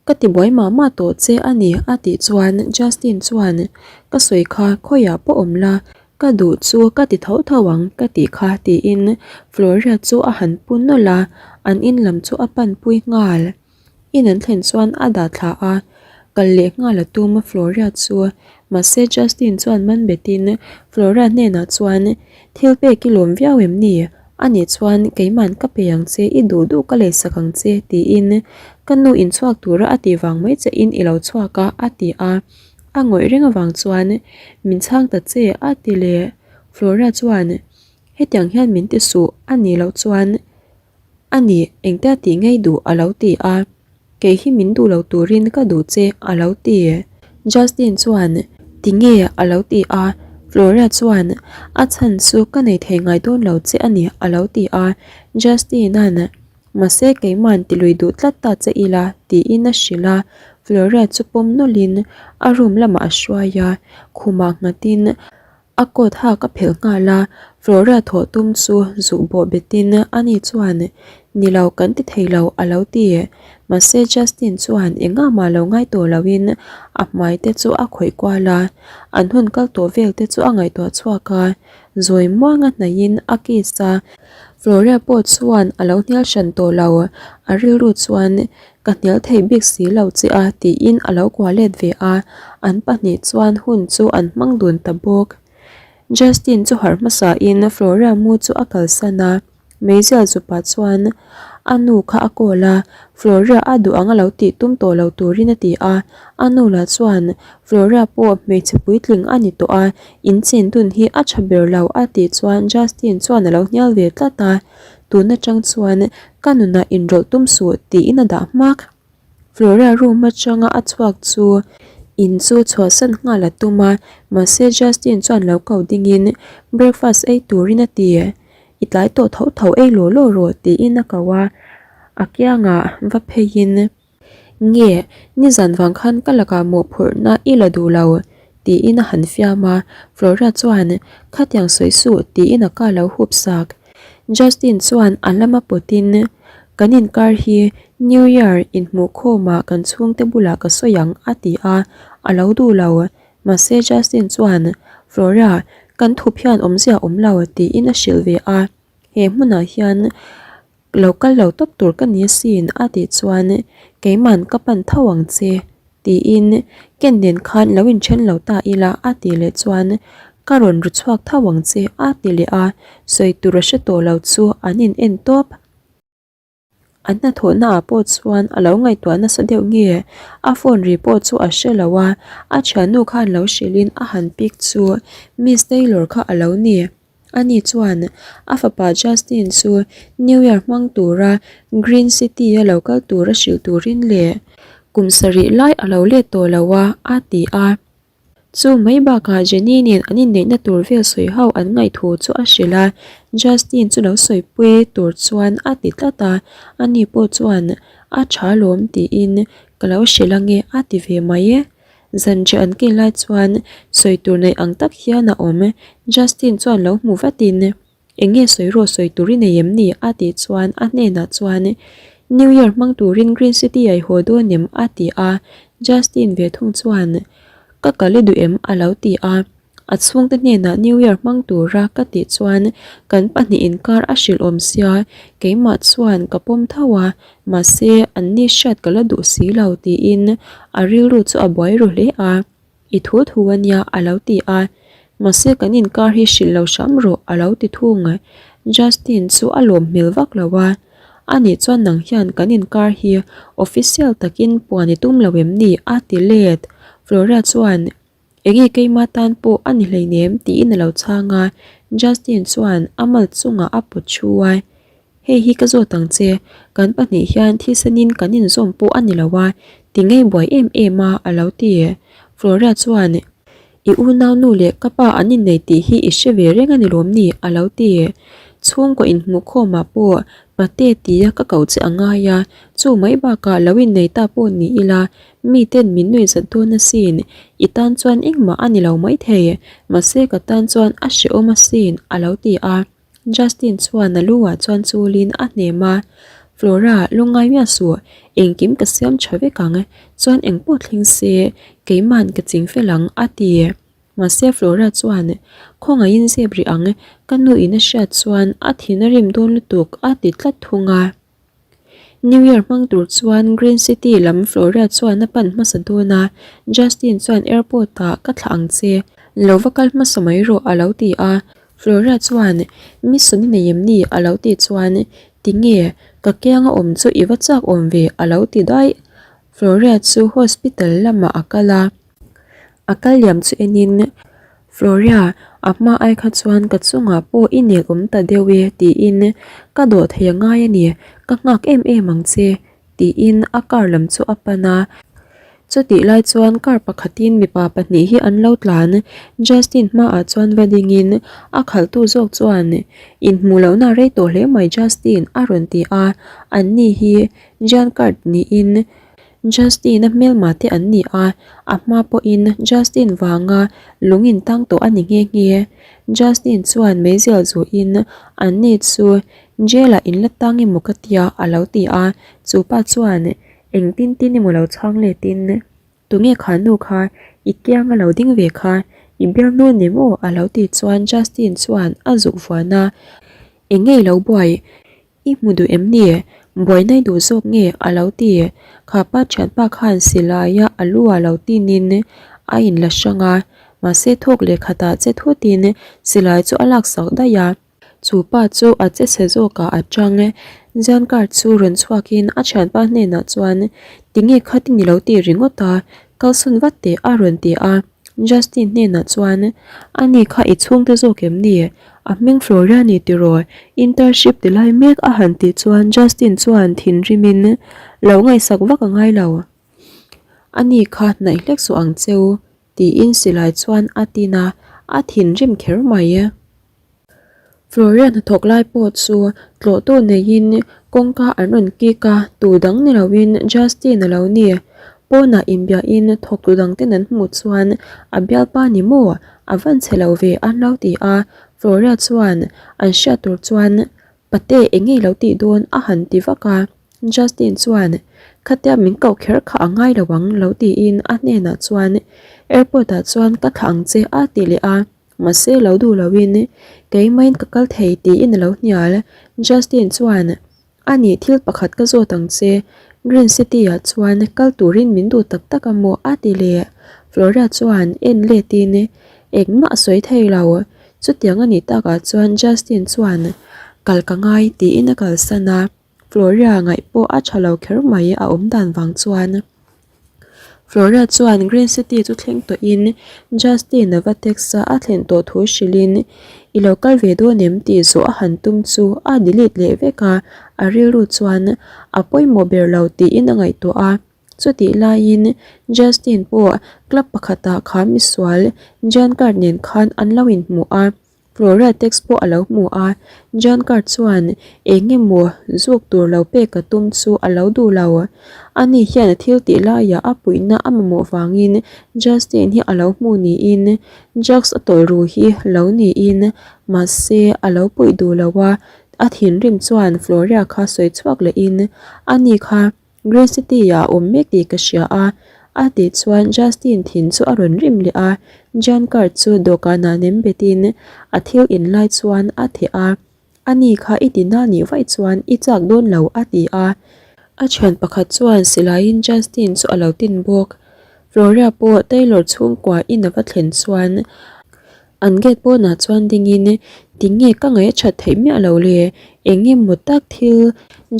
Ka ti buai mah mah tawh che a ni a tih chuan Justin chuan ka sawi kha khawiah pawh awm la, ka duh chu ka ti tho tho ang ka tih kha tiin Floria chu a han pu nawlh a, an in lam chu a panpui nghal. In an thlen chuan a dah thla a, kal leh nghal a tum Floria chu. Mahse Justin chuan man betin Flora hnenah chuan, Thil pek i lawm viau em ni? Anih chuan keiman ka pe ang che, i duh duh ka leisak ang che tiin ka nu inchhuak tura a tih vang mai che in i lo chhuak a a ti a. A ngawih reng avang chuan, Min chhang ta che a ti leh. Flora chuan, Hetiang hian min ti suh a nih loh chuan a ni engtia tih ngei duh a lo ti a, kei hi min duh lo turin ka duh che a lo ti. Justin chuan, Tinge a lo ti a, Flora chuan, A chhan chu ka nei thei ngai dawn lo che a ni a lo ti a, Justin-a'n, Mahse keima'n ti lui duh tlat ta che ila tiin a hrilh a, Flora chu pawm nawlhin a room lamah a hruai a, khumah nghatin a coat hak a phelh nghal a, Flora thawh tum chu zuh bawh betin ani chuan Ni lo kan ti thei lo a lo ti. Mahse Justin chuan engah mah lo ngai tawh loin a hmai te chu a khawih kual a, an hun kal tawh vel te chu a ngaihtuah chhuak a, zawi muanga hnaihin a kiss a, Floria pawh chuan a lo hnial hran tawh lo, a rilru chuan Ka hnial thei bik si lo che a tiin a lo kuah let ve a, an pahnih chuan hun chu an hmang dun ta bawk. Justin chu harh hmasa in Floria mu chu a kalsan a, Meizial zupa chuan a nu kha a call a, Floria a duh ang a lo tih tum tawh lo turin a ti a, a nu lah chuan Floria pawh hmeichhe puitling a ni tawh a, in chen dun hi a tha ber lo a tih chuan Justin chuan a lo hnial ve tlat a, tun atang chuan ka nunah inrawlh tum suh tiin a dah hmak. Flora room atanga a chhuak chu in chu chhuahsan nghal a tum a, mahse Justin chuan lo ko dingin breakfast ei turin a ti. I tlai tawh tho tho ei law law rawh tiin a ko a, a kiangah va pheiin. Nge, nizan vang khan ka lakah mawhphurhna i la duh lo tiin a han fiam a, Flora chuan khatiang sawi suh tiin a ka lo hup sak. Justin chuan a lama pawtin Kan inkar hi New Year inhmuhkhawmah kan chhungte bulah ka sawi ang a ti a, a lo duh lo. Mahse Justin chuan Flora, kan thup hian awmzia awm lo tiin a hrilh ve a, he hmunah hian Lo kal lo tawp tur ka ni asin a tih chuan keiman ka pan tho ang che tiin Ken nen khan lo inthen lo ta ila a tih leh chuan ka rawn ru chhuak tho ang che a ti leh a, sawi tur a hre tawh lo chu an in en tawp. An hnathawhna ah pawh chuan a lo ngaihtuah nasa deuh nge a phone ri pawh chu a hre lo a, a thiannu khan lo hrilhin a han pick chu Miss Taylor kha a lo ni. Ani chuan a fapa Justin chu New Year hmang tura Green City-a lo kal tura hrilh turin leh kum sarih lai a lo let tawh lo a, a ti a. Chu mai bakah Jenny nen an inneihna tur vel sawi ho an ngaihthu chu a hrilh a, Justin chu lo sawipui tur chuan a ti tlat a, ani pawh chuan a tha lawm tiin ka lo hrilh ange a ti ve mai e. Zanriah an ken lai chuan sawi tur nei ang tak hian a awm. Justin chuan lo hmu vatin, Eng nge sawi rawh sawi tur i nei em ni? a tih chuan a hnenah chuan, New Year hmang turin Green City a i haw dawn em? a ti a. Justin ve thung chuan, Ka kal i duh em? a lo ti a. A chhungte hnenah New Year hmang tura ka tih chuan kan pahnih inkar a hrilh awm sia, keimah chuan ka pawm tho a, mahse an ni hriat ka la duh si lo tiin a rilru chu a buai ru hle a, I thu thu a nia a lo ti a, mahse kan inkar hi hrilh lo hram rawh a lo ti thung. Justin chu a lawm hmel vak lo a, Anih chuan nang hian kan inkar hi official takin puan i tum lo em ni? a ti let. Flora chuan Enge keima tan pawh a ni hleinem tiin a lo chhang a, Justin chuan a mal chungah a pawt thu a, Hei hi ka zawt ang che, kan pahnih hian thisenin kan inzawm pawh a ni lo a, ti ngei buai em em a a lo ti. Flora chuan, I unau nu leh ka pa an innei tih hi i hre ve reng a ni lawm ni? a lo ti. Chhungkaw inhmuhkhawmah pawh pate tia ka ko che a ngai a, chu mai bakah lo innei ta pawh ni ila Miten min nuih zat dawn asin, i tan chuan engmah a ni lo maithei, mahse ka tan chuan a hrehawm asin a lo ti a. Justin chuan a lu ah chuan chulin a hnem a, Flora, lungngai miah suh, engkim ka siam tha vek ang, chuan engpawh thleng se, keima'n ka ching fel ang a ti. Mahse Flora chuan, Khawngaihin zep rih ang, ka nu in a hriat chuan a thin a rim dawn lutuk a ti tlat thung a. New Year hmang tur chuan Green City lam Flora chuan a pan hmasa dawn a, Justin chuan airport ah ka thlah ang che, lo va kal hmasa mai rawh a lo ti a, Flora chuan Mission i nei em ni a lo tih chuan tinge ka kianga awm chu i va chak awm ve a lo ti daih. Flora chu hospital lamah a kal a, a kal liam chu enin Floria. A hma ai kha chuan ka chungah pawh i nel awm ta deuh e tiin ka dawh thei a ngai a ni, ka nghak em em ang che tiin a car lam chu a pan a. Chutih lai chuan car pakhatin mipa pahnih hi an lo tlan, Justin hmaah chuan va dingin a khalhtu zawk chuan Inhmuh lohna rei tawh hle mai Justin a rawn ti a, anni hi Jean Card niin Justin-a hmelma te an ni a, a hma pawhin Justin vanga lung in tang tawh a ni nghe nghe. Justin chuan meizial zuhin anni chu jail-ah in la tang emaw ka tia a lo ti a, chu pa chuan engtin tin emaw lo chhang letin Tunge kha nu kha i kianga lo ding ve kha i bialnu ni maw a lo ti chuan Justin chuan a zuk vuan a, Eng nge i lo buai? I hmu duh em ni? Buaina i duh zawk nge? a lo ti. Kha pa thianpa khan silaia a lu a lo tinin a inla hrang a, mahse thawk leh khatah che thutin silai chu a laksak daih a. Chu pa chu a che chhe zawkah a tang. Ziankar chu rawn chhuakin a thianpa hnenah chuan, Tinge khatin i lo ti ringawt a, kalsawn vat teh a rawn ti a. Justin hnenah chuan, Ani kha i chhungte zawk em ni? A hming Floria ni tiraw? Internship ti lai mek a han tih chuan Justin chuan thinrimin, Lo ngaihsak vak a ngai lo. Ani kha hnaih hlek suh ang cheu, tiin silai chuan a tin a, a thinrim kher mai. Floria hnathawk lai pawh chu tlawhtu neiin kawngka an rawn kik a, tu dang ni loin Justin a lo ni. Pawnah inbiahin thawktu dangten an hmuh chuan a bialpa ni maw? A van chhe lo ve an lo ti a, Floria chuan an hriat tur chuan Pate eng nge i lo tih dawn a han ti vak a, Justin chuan Khatia min koh kher kha a ngai lo ang lo tiin a hnenah chuan Airport ah chuan ka thlah ang che a ti leh a. Mahse lo duh loin keimahin ka kal thei tiin a lo hnial. Justin chuan, Ani thil pakhat ka zawt ang che, Green City ah chuan kal turin min duh tak tak a maw? a ti leh. Flora chuan en letin engmah a sawi thei lo. Chutiang a nih takah chuan Justin chuan, Kal ka ngai tiin a kalsan a. Floria ngaih pawh a tha lo kher mai a awm dan vang chuan. Floria chuan Green City chu thleng tawhin Justin a va text a, a thlen tawh thu hrilhin i lo kal ve dawn em tih zawh a han tum chu a delete leh vek a, a rilru chuan a pawimawh ber lo tiin a ngaihtuah a. Chutih laiin Justin pawh club pakhatah kha misual Jan card nen khan an lo inhmu a. Flora text pawh a lo hmu a, John Card chuan eng emaw zuk tur lo pek a tum chu a lo duh lo. Ani hian a thil tih laiah a puihna a mamawh vangin Justin hi a lo hmu niin drugs a tawlh ru hi lo niin mahse a lo puih duh lo a, a thinrim chuan Floria kha sawi chhuak lehin ani kha Green City ah a awm mek tih ka hria a, a tih chuan Justin thin chu a rawn rim leh a, Jan card chu dawhkanah nem betin a thil in lai chuan a theh a, Ani kha i ti na nih vaih chuan i chak dawn lo a ti a, a thian pakhat chuan silaiin Justin chu a lo tin bawk. Floria pawh Taylor chhungkua in a va thlen chuan An gate pawnah chuan dingin tinge ka ngaih a that theih miah lo le, eng nge maw tak thil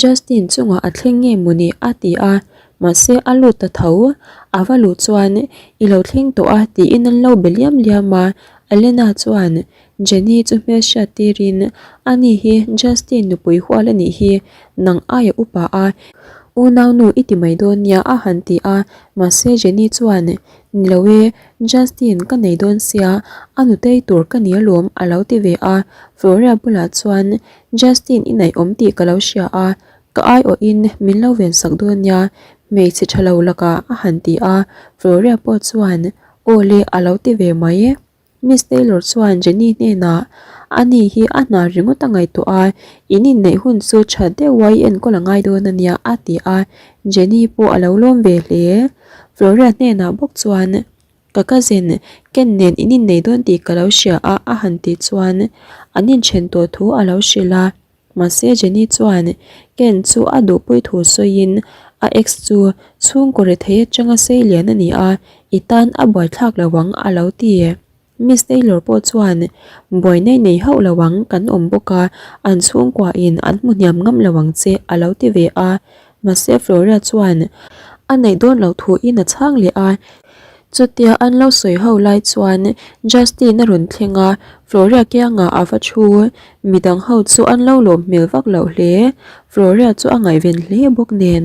Justin chungah a thleng nge maw ni a ti a, mahse a lut ta tho, a va luh chuan i lo thleng tawh a tiin an lo be liam liam a, Elena chuan Jenny chu hmelhriat tirin ani hi Justin nupui hual a nih hi, nang aia upa a unaunu i ti mai dawn nia a han ti a, mahse Jenny chuan ni lo e, Justin ka nei dawn sia, a nutei tur ka ni alawm a lo ti ve a, Floria bulah chuan Justin i naih awm tih ka lo hria a, ka aiawhin min lo ven sak dawn nia, hmeichhe tha lo lakah a han ti a, Floria pawh chuan aw le a lo ti ve mai. Miss Taylor chuan Jenny hnenah Ani hi a hna ringawt a ngaihtuah a, in inneih hun chu tha deuha i enkawl a ngai dawn ania a ti a, Jenny pawh a lo lawm ve hle. Floria hnenah bawk chuan Ka cousin Ken nen in innei dawn tih ka lo hria a a han tih chuan an inthen tawh thu a lo hrilh a. Mahse Jenny chuan Ken chu a duhpui thu sawiin a ex chu chhungkaw rethei atanga sei lian a ni a, i tan a buaithlak lo ang a lo ti. Miss Taylor pawh chuan buaina i nei hauh lo ang kan awm bawk a, an chhungkua in an hmu hniam ngam lo ang che a lo ti ve a. Mahse Floria chuan a neih dawn loh thu in a chhang leh a. Chutia an lo sawi ho lai chuan Justin a rawn thleng a, Floria kiangah a va thu. Midang ho chu an lo lawm hmel vak loh hle. Floria chu a ngaihven hle bawk nen.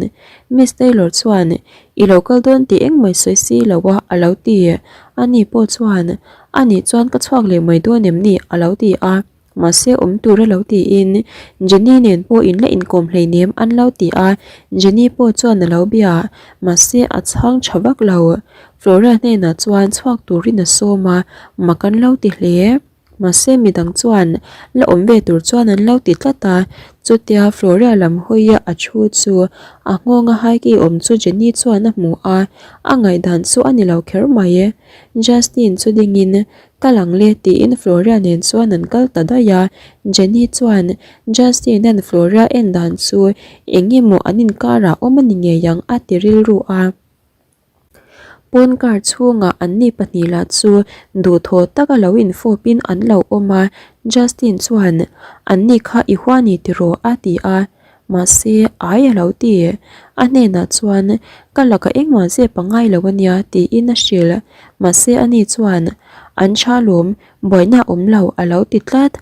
Miss Taylor chuan, I lo kal dawn tih engmah sawi si lo a, a lo ti. Ani pawh chuan, Anih chuan ka chhuak leh mai dawn em ni? a lo ti a. Mahse awm tur a lo tiin Jenny nen pawh in la inkawm hleinem an lo ti a, Jenny pawh chuan a lo bia, mahse a chhang tha vak lo. Flora hnenah chuan chhuak turin a sawm a, mak an lo ti hle. Mahse midang chuan la awm ve tur chuan an lo ti tlat a, chutia Flora lam hawia a thu chu a nghawnga haiki awm chu Jenny chuan a hmu a, a ngaihdan chu a ni lo kher mai. Justin chu dingin Kal ang le tiin Floria nen chuan an kal ta daih a, Jenny chuan Justin-a'n Floria en dan chu eng emaw an inkarah awm a ni ngei ang a ti rilru a. Pawn car chhungah anni pahnih lah chu duhthawh taka lo infawpin an lo awm a, Justin chuan Anni kha i hua ni tiraw a ti a. Mahse, ai a lo ti. A hnenah chuan, Ka lakah engmah zep a ngai lo a nia, tiin a hrilh. Mahse, ani chuan, An tha lawm, buaina a awm lo, a lo ti tlat.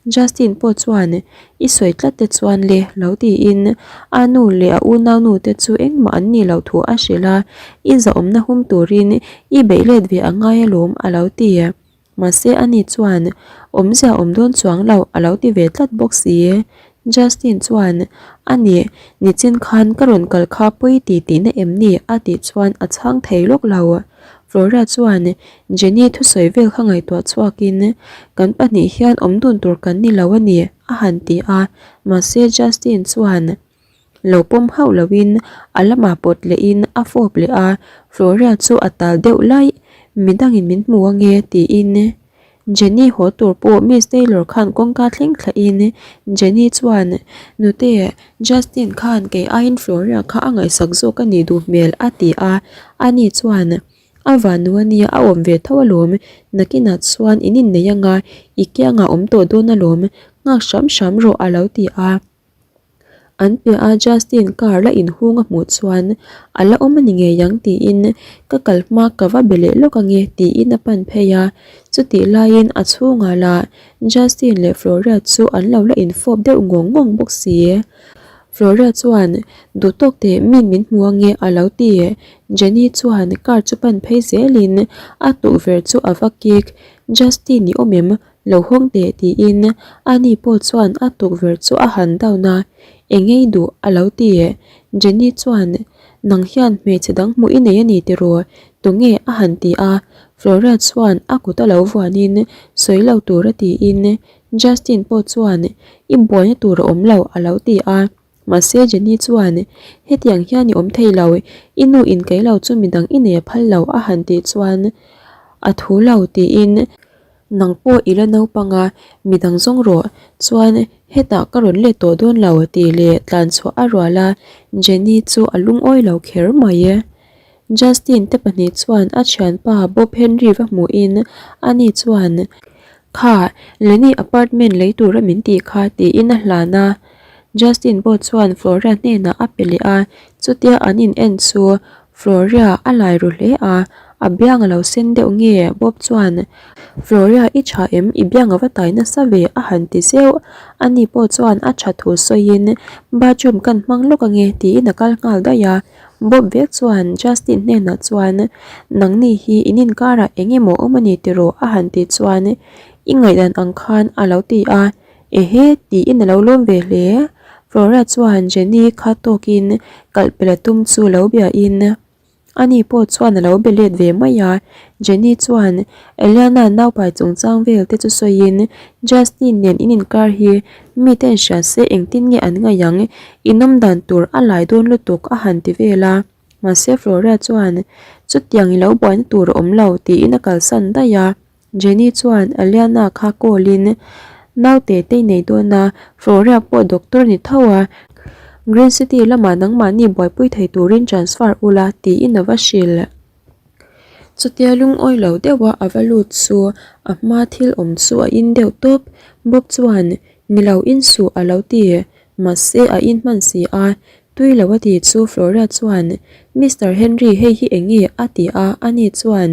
Justin pawh chuan, I sawi tlat te chuan le, lo tiin a nu leh a unaunu te chu engmah an nih loh thu a hrilh a, I zahawmna hum turin i beih let ve a ngai alawm, a lo ti. Mahse ani chuan, Awmzia awm dawn chuang lo a lo ti ve tlat bawk si. Justin chuan, Ani, nichin khan ka rawn kal kha pawi ti tihna em ni? a tih chuan a chhang thei lawk lo. Flora chuan Jenny thusawi vel kha ngaihtuah chhuakin, Kan pahnih hian awm dun tur kan ni lo a ni, a han ti a. Mahse Justin chuan. Lo pawm hauh loin a lamah pawt lehin a fawp leh a, Floria chu a tal deuh laih, midangin min hmu ange tiin Jenny haw tur pawh Miss Taylor khan kawngka thleng thlahin Jenny chuan Nute, Justin khan kei aiin Floria kha a ngaihsak zawk a nih duh hmel a ti a, ani chuan A vanu a nia a awm ve tho alawm, nakinah chuan in innei anga i kiangah awm tawh dawn alawm, nghak hram hram rawh a lo ti a. An piah a Justin car la inhung a hmuh chuan a la awm a ni ngei ang tiin ka kal hma ka va be leh lawk ange tiin a pan phei a, chutih laiin a chhungah lah Justin leh Floria chu an lo la infawp deuh ngawng ngawng bawk si. Floria chuan duh tawk teh min min hmu ange a lo ti. Jenny chuan car chu pan phei zelin a tukverh chu a va kik, Justin i awm em? Lo hawng teh tiin ani pawh chuan a tukverh chu a han down a, Eng ei duh a lo ti. Jenny chuan, Nang hian hmeichhe dang hmuh i nei a ni tiraw? Tunge a han ti a, Flora chuan a kut a lo vuanin sawi lo tur a tiin Justin pawh chuan I buaina tur a awm lo a lo ti a. Mahse Jenny chuan, Hetiang hian i awm thei lo, i nu in kei lo chu midang i nei a phal lo a han tih chuan a thu lo tiin Nang pawh i la naupang a, midang zawng rawh, chuan hetah ka rawn let tawh dawn lo tih leh tlan chhuah a rual a, Jenny chu a lungawi lo kher mai e. Justin te pahnih chuan a thianpa Bob Henry va hmuhin ani chuan, Kha, Lenny apartment lei tura min tih kha tiin a hlan a. Justin pawh chuan Flora hnenah a pe leh a, chutia an in en chu Floria a lai ru hle a, a biang a lo sen deuh nge Bob chuan, Floria i tha em? I biang a va tai nasa ve a han ti zeuh. Ani pawh chuan a tha thu sawiin bathroom kan hmang lawk ange tiin a kal nghal daih a. Bob vek chuan Justin hnenah chuan, Nangni hi in inkarah eng emaw awm a ni tiraw? a han tih chuan, I ngaihdan ang khan a lo ti a. Ehe, tiin a lo lawm ve hle. Flora chuan Jenny kha tawkin kalh pel a tum chu lo biain ani pawh chuan a lo be let ve mai a. Jenny chuan Eliana naupai chungchang vel te chu sawiin Justin nen in inkar hi miten hria se engtin nge an ngaih ang, in awmdan tur a lai dawn lutuk a han ti vel a. Mahse Flora chuan chutiang i lo buaina tur a awm lo tiin a kalsan daih a. Jenny chuan Aliana kha call in naute te i nei dawn a, Floria pawh doctor ni tho a, Green City lamah nangmahni buaipui thei turin transfer ula tiin a va hrilh. Chutia lungawi lo deuha a va lut chu a hma thil awm chu a in deuh tawp. Bob chuan ni lo in suh a lo ti, mahse a in hman si a. Tui lo a ti chu Flora chuan, Mister Henry hei hi eng nge? a ti a, ani chuan,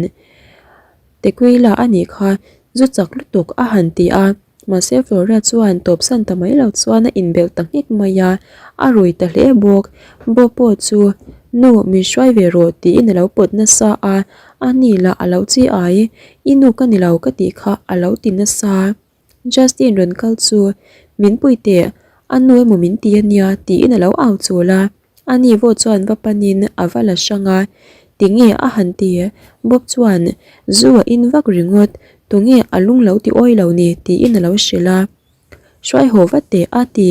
Tequila a nih kha, zu chak lutuk a han ti a. Mahse Flora chuan tawpsan ta mai lo chuan a inbelh ta nghek mai a, a rui ta hle bawk. Bob pawh chu, Nu, min hruai ve rawh tiin a lo pawt nasa a, a ni lah a lo chi ai, I nu ka ni lo ka tih kha a lo ti nasa. Justin rawn kal chu, Min pui teh, a nu emaw min ti a nia tiin a lo au chul a. A ni vaw chuan va panin a va la hrang a, Tinge a han ti? Bob chuan, Zu a in vak ringawt, tunge a lung lo ti awi lo ni? tiin a lo hrilh a. Hruai haw va teh a ti.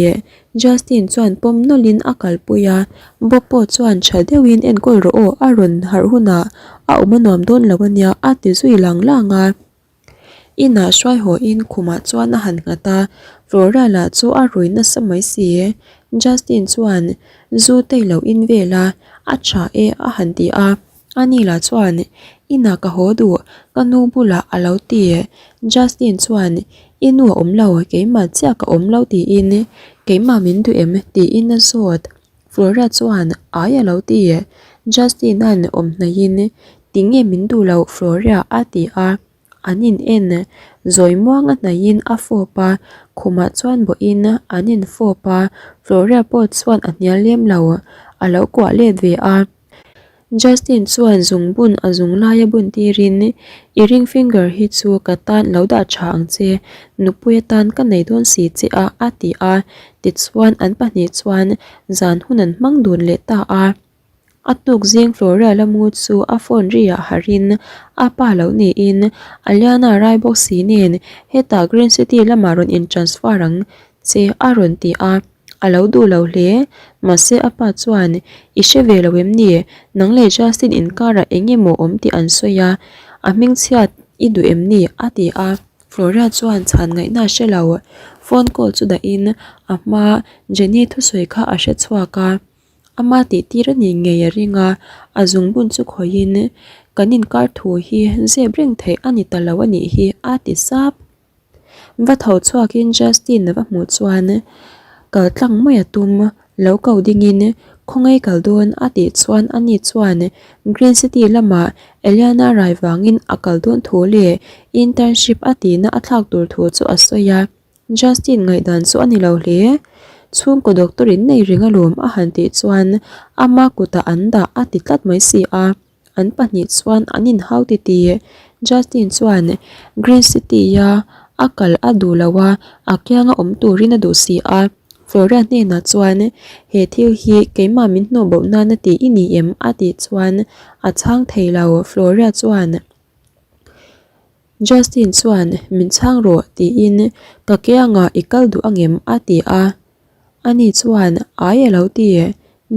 Justin chuan pawm nawlhin a kalpui a, Bob pawh chuan tha deuhin enkawl rawh aw, a rawn harh hunah a awm a nuam dawn lo a nia a ti zui lang lang a. Inah hruai hawiin khumah chuan a han nghat a, Flora lah chu a rui nasa mai si. Justin chuan zu te lo in vel a, a tha e a han ti a. Ani lah chuan inah ka haw duh, ka nu bulah a lo ti. Justin chuan i nu a awm lo, keimah chiah ka awm lo tiin keimah min duh em tiin a zawt. Flora chuan ai a lo ti. Justin-a'n awm hnaihin Tinge min duh loh Floria a ti a, an in en zawi muang a hnaihin a fawp a, khumah chuan bawhin an in fawp a, Floria pawh chuan a hnial lem lo, a lo kuah let ve a. Justin chuan zungbun a zung laia bun tirin I ring finger hi chu ka tan lo dah tha ang che, nupui atan ka nei dawn si che a a ti a, tichuan an pahnih chuan zan hun an hmang dun leh ta a. A tuk zing Flora lamu chu a phone ri ah harin a pa lo niin Aliana rai bawk si nen hetah Green City lamah rawn in transfer ang che a rawn ti a, a lo duh lo hle. Mahse a pa chuan I hre ve lo em ni? Nang leh Justin inkarah eng emaw awm tih an sawi a, a hmingchhiat i duh em ni? a ti a. Flora chuan chhan ngaihna a hre lo. Phone call chu dahin a hma Jenny thusawi kha a hre chhuak a. Ama tih tir a nih ngei a ring a, a zungbun chu khawihin kan inkar thu hi zep reng theih a ni ta lo a nih hi a ti sap. Va tho chhuakin Justin a va hmuh chuan kal tlang mai a tum, lo ko dingin khawngaih kal dawn a tih chuan ani chuan Green City lamah Eliana rai vangin a kal dawn thu leh internship a tihna a thlak tur thu chu a sawi a. Justin ngaihdan chu a ni lo hle. Chhungkaw doctor in nei reng alawm a han tih chuan ama kutah an dah a ti tlat mai si a, an pahnih chuan an inhau ti ti. Justin chuan Green City a a kal a duh lo a, a kianga awm turin a duh si a. Flora hnenah chuan he thil hi keimah min hnawh boh nana tih i ni em? a tih chuan a chhang thei lo. Flora chuan. Justin chuan min chhang rawh tiin ka kiangah i kal duh angem a ti a, ani chuan ai a lo ti.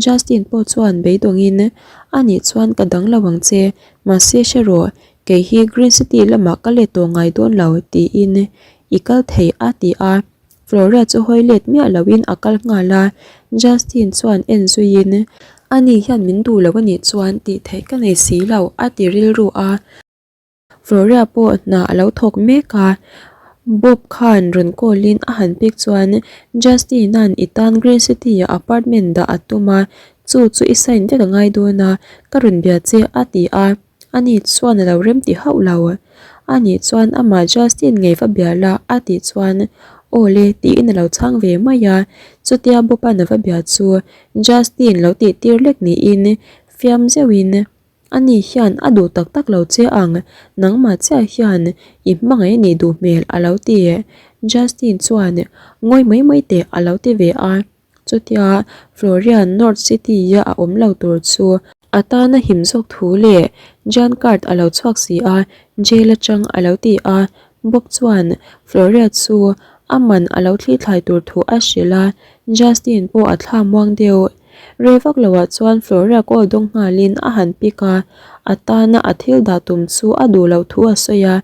Justin pawh chuan beidawngin ani chuan ka dang lo ang che mahse hre rawh kei hi Green City lamah ka let tawh ngai dawn lo tiin i kal thei a ti a, Flora chu hawi let miah loin a kal nghal a, Justin chuan en zuiin ani hian min duh lo anih chuan tih theih ka nei si lo a ti rilru a. Floria pawh hna a lo thawk mek a, Bob khan rawn call in a han pek chuan Justin-a'n i tan Green City-ah apartment dah a tum a, chu chu i sign vek a ngai dawn a, ka rawn bia che a ti a, ani chuan a lo rem ti hauh lo. Ani chuan amah Justin ngei va bia la a tih chuan aw le tiin a lo chhang ve mai a, chutia Bob-a'n a va bia chu Justin lo tih tir lek niin fiam zeuhin Ani hian a duh tak tak lo che ang, nangmah chiah hian i hmangaih a nih duh hmel a lo ti. Justin chuan ngawi mai mai teh a lo ti ve a. Chutia Florian North City-a a awm lo tur chu a tana him zawk thu leh Jan card a lo chhuak si a, jail atang a lo ti a. Bob chuan Floria chu a man a lo thlithlai tur thu a hrilh a, Justin pawh a thla muang deuh. Rei vak loah chuan Floria call dawng nghalin a han pick a, a tana a thil dah tum chu a duh loh thu a sawi a,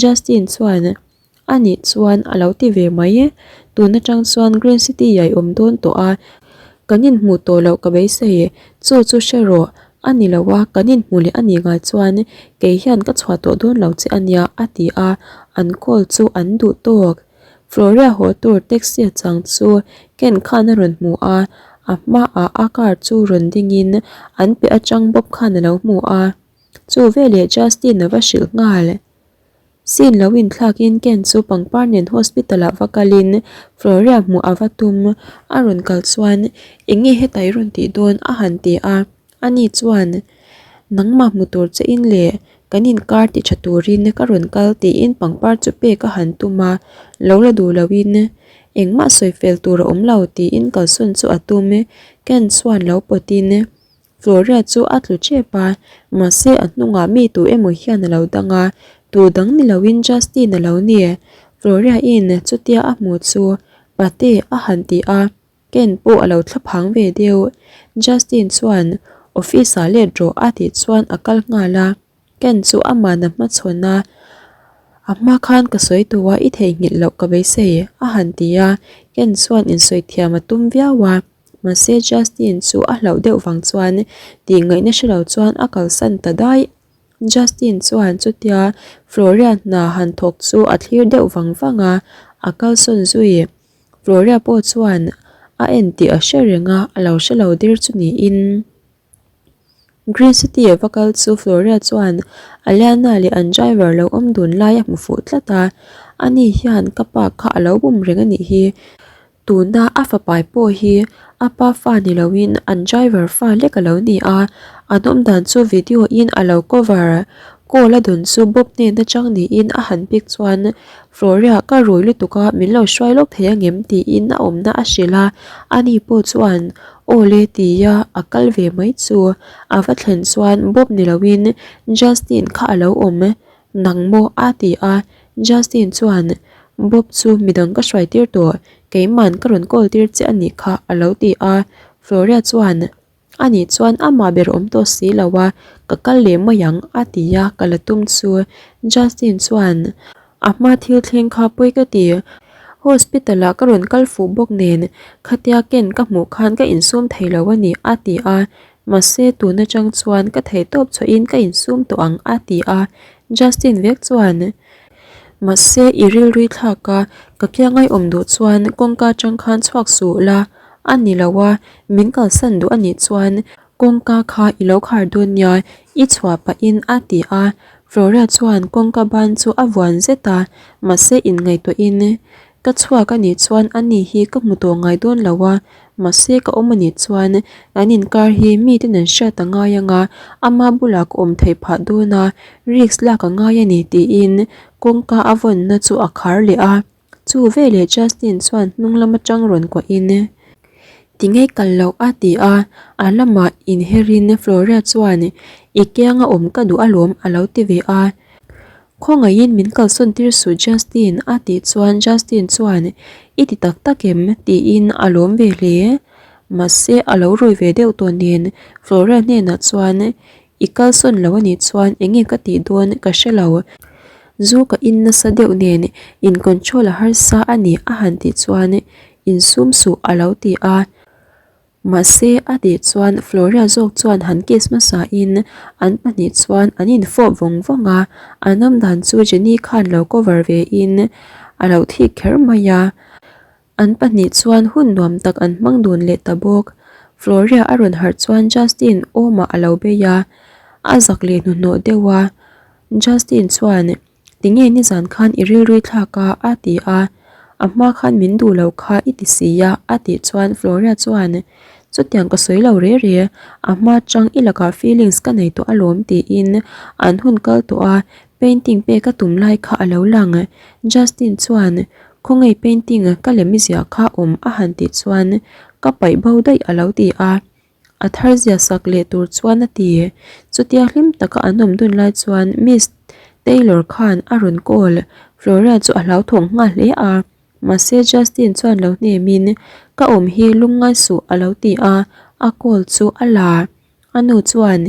Justin chuan a nih chuan a lo ti ve mai e, tun atang chuan Green City ah i awm dawn tawh a, kan inhmuh tawh loh ka beisei, chu chu hre rawh, a ni lo a, kan inhmuh leh a nih ngai chuan kei hian ka chhuah tawh dawn lo che a nia a ti a, an call chu an duh tawk. Floria haw tur taxi a chang chu Ken khan a rawn hmu a, A hmaah a car chu rawn dingin an pe atang bawk khan a lo hmu a. Chu veleh Justin a va hrilh nghal. Scene lo inthlakin Ken chu pangpar nen hospital ah va kalin Floria hmuh a va tum. A rawn kal chuan eng nge heta i rawn tih dawn a han ti a. Ani chuan nangmah hmu tur che in leh kan inkar ti tha turin ka rawn kal tiin pangpar chu pek a han tum a, lo la duh loin engmah sawi fel tur a awm lo tiin kalsawn chu a tum. Ken chuan lo pawtin Floria chu a tlu tep a, mahse a hnungah mi tu emaw hian a lo dang a, tu dang ni loin Justin a lo ni. Floria in chutia a hmuh chu Pate a han ti a, Ken pawh a lo thlaphang ve deuh. Justin chuan office ah let rawh a tih chuan a kal nghal a. Ken chu aman a hmachhawn a, A hma khan ka sawi tawh a, i theihnghilh loh ka beisei a han ti a, Ken chuan insawi thiam a tum viau a, mahse Justin chu a hlauh deuh vang chuan tih ngaihna hre lo chuan a kalsan ta daih. Justin chuan chutia Floria hna han thawk chu a thlir deuh vang vang a, a kalsawn zui. Floria pawh chuan a en tih a hre reng a, a lo hre lo der chu niin. Green City a va kal chu Floria chuan Aliana leh an driver lo awm dun lai a hmu fuh tlat a, ani hian ka pa kha a lo bum reng a nih hi, tuna a fapai pawh hi a pa fa ni loin an driver fa lek a lo ni a, an awm dan chu video in a lo cover call a dawn chu Bob hnen atang niin a han pick chuan Floria ka rui lutuk a min lo hruai lawk thei angem tiin a awmna a hrilh a, ani pawh chuan Aw le tia a kal ve mai chu a va thlen chuan Bob ni loin Justin kha a lo awm nang maw a ti a, Justin chuan Bob chu midang ka hruai tir tawh keiman ka rawn call tir che a nih kha a lo ti a, Floria chuan Ani chuan amah ber awm tawh si lo a, ka kal leh mai ang a ti a, ka la tum chu Justin chuan a hma thil thleng kha pawi ka ti. Hospital ah ka rawn kal fuh bawk nen khatia ken ka hmuh khan ka insum thei lo a ni a ti a, mahse tun atang chuan ka thei tawp chhuahin ka insum tawh ang a ti a, Justin vek chuan mahse i rilrui thlak a, ka kiangai awm duh chuan kawngka atang khan chhuak suh la. A ni lo a, min kalsan duh a nih chuan kawngka kha i lo khar dawn nia, i chhuah pahin a ti a. Floria chuan kawngka ban chu a vuan zet a, mahse inngaihtuahin, Ka chhuak a nih chuan a ni hi ka hmu tawh ngai dawn lo a, mahse ka awm a nih chuan kan inkar hi miten an hriat a ngai ang a, ama bulah ka awm theih phah dawn a, risk lak a ngai a ni tiin kawngka a vawnna chu a khar leh a. Chu veleh Justin chuan hnung lam atang rawn kuahin Tinge kal loh a ti a, a lamah inherin Floria chuan I kianga awm ka duh alawm a lo ti ve a. Khawngaihin min kalsawn tir suh Justin a tih chuan Justin chuan I ti tak tak em? tiin a lawm ve hle. Mahse a lo rui ve deuh tawh nen Floria hnenah chuan I kalsawn lo anih chuan eng nge ka tih dawn ka hre lo. Zu ka in nasa deuh nen in control a harsa a ni a han tih chuan insum suh a lo ti a. Mahse a tih chuan Floria zawk chuan han kiss hmasa in an pahnih chuan an infawp vawng vawng a, an awmdan chu Jenny khan lo cover ve in a lo thik kher mai a. An pahnih chuan hun nuam tak an hmang dun leh ta bawk. Floria a rawn harh chuan Justin awmah a lo bei a, a zak leh hnuhnawh deuh a. Justin chuan, Tinge nizan khan i rilrui thlak a? a ti a. A hma khan min duh lo kha i ti si a, a tih chuan Floria chuan, Chutiang ka sawi lo re re, a hma chang i lakah feelings ka nei tawh alawm tiin an hun kal tawh a, painting pek a tum lai kha a lo lang. Justin chuan, Khawngaih painting ka lem ziah kha awm a han tih chuan ka paih bo daih a lo ti a, a thar zia sak leh tur chuan a ti. Chutia hlim taka an awm dun lai chuan Miss Taylor khan a rawn call, Floria chu a hlauthawng nghal hle a, mahse Justin chuan lo hnemin ka awm hi lungngai suh a lo ti a, a call chu a la. A nu chuan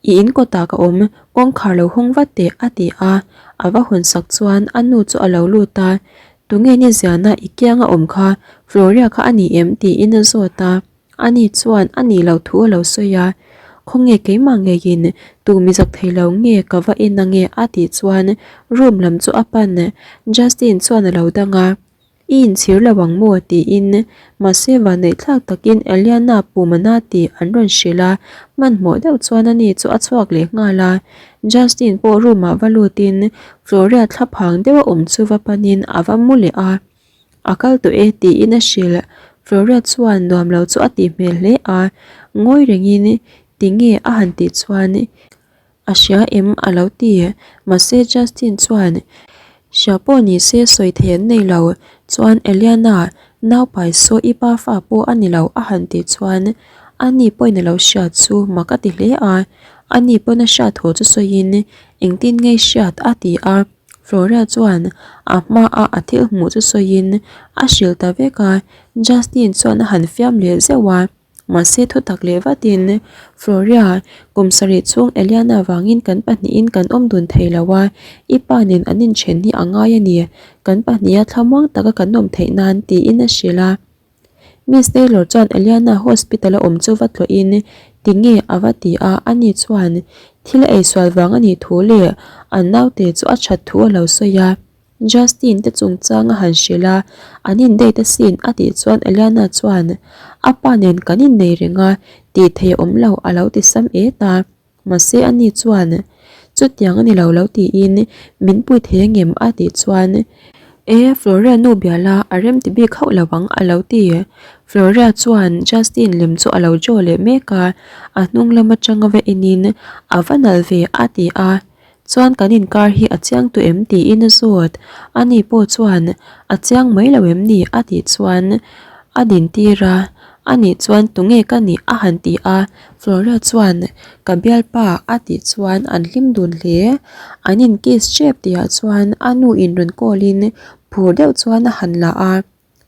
I in kawtah ka awm, kawngkhar lo hawng vat teh a ti a, a va hawn sak chuan a nu chu a lo lut a, Tunge ni ziana i kianga awm kha Floria kha a ni em? tiin a zawt a, ani chuan a nih loh thu a lo sawi a, Khawnge keimah ngeiin tu mi zak thei lo nge ka va en ange a tih chuan room lam chu a pan, Justin chuan a lo dang a. I inchhir lo ang maw? tiin mahse vanneihthlak takin Eliana pumana tih an rawn hrilh a, hmanhmawh deuh chuan ani chu a chhuak leh nghal a. Justin pawh room ah va lutin Floria thlaphang deuh a awm chu va panin a va mu leh a. A kal tawh e tiin a hrilh. Floria chuan nuam lo chu a tih hmel hle a, ngawi rengin tinge a han tih chuan A hria em? a lo ti. Mahse Justin chuan, Hria pawh ni se sawi thei an nei lo. Chuan Eliana, naupai saw i pa fa pawh a ni lo a han tih chuan ani pawhin a lo hriat chu mak a ti hle a. Ani pawn a hriat haw chu sawiin engtin nge i hriat a ti a. Floria chuan a hmaa a thil hmuh chu sawiin a hrilh ta vek a. Justin chuan a han fiam leh zeuh a. Mahse thutak leh vatin, Floria, kum sarih chhung Eliana vangin kan pahnihin kan awm dun thei lo a, i pa nen an inthen hi a ngai a ni, kan pahniha thlamuang taka kan awm theih nan, tiin a hrilh a. Miss Taylor chuan Eliana hospital a awm chu va tlawhin, Tinge? a va ti a, ani chuan thil a eisual vang a nih thu leh an naute chu a that thu a lo sawi a. Justin te chungchang a han hrilh a, an in date asin a tih chuan Eliana chuan a pa nen kan innei reng a, tih thei a awm lo a lo ti sam et a, mahse ani chuan chutiang a ni lo lo tiin min pui thei angem a tih chuan E Floria nu biala a rem ti bik hauh lo ang a lo ti. Floria chuan Justin lem chu a lo draw leh mek a, a hnung lam atanga va enin a va nalh ve a ti a. Chuan kan inkar hi a chiang tu em tiin a zawt. Ani pawh chuan a chiang mai lo em ni a tih chuan a din tir a. Ani chuan tunge ka nih a han ti a. Flora chuan ka bialpa a tih chuan an hlim dun hle. An in kiss tep tihah chuan a nu in rawn call in phur deuh chuan a han la a.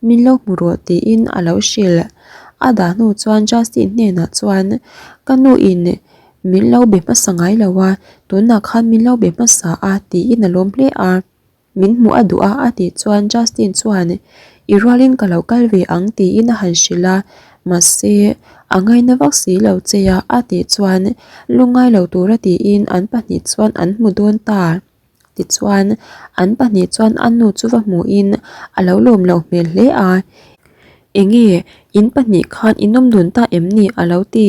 Min lo hmu rawh tiin a lo hrilh. A dah hnu chuan Justin hnenah chuan ka nu in min lo be hmasa ngai lo a, tunah khan min lo be hmasa a tiin a lawm hle a. Min hmuh a duh a a tih chuan Justin chuan i rualin ka lo kal ve ang tiin a han hrilh a, mahse a ngaina vak si lo che a a tih chuan lungngai lo tura tiin an pahnih chuan an hmu dawn ta. Tichuan, an pahnih chuan a nu chu va hmuhin a lo lawm loh hmel hle a, Enge, in pahnih khan in awm dun ta em ni? a lo ti.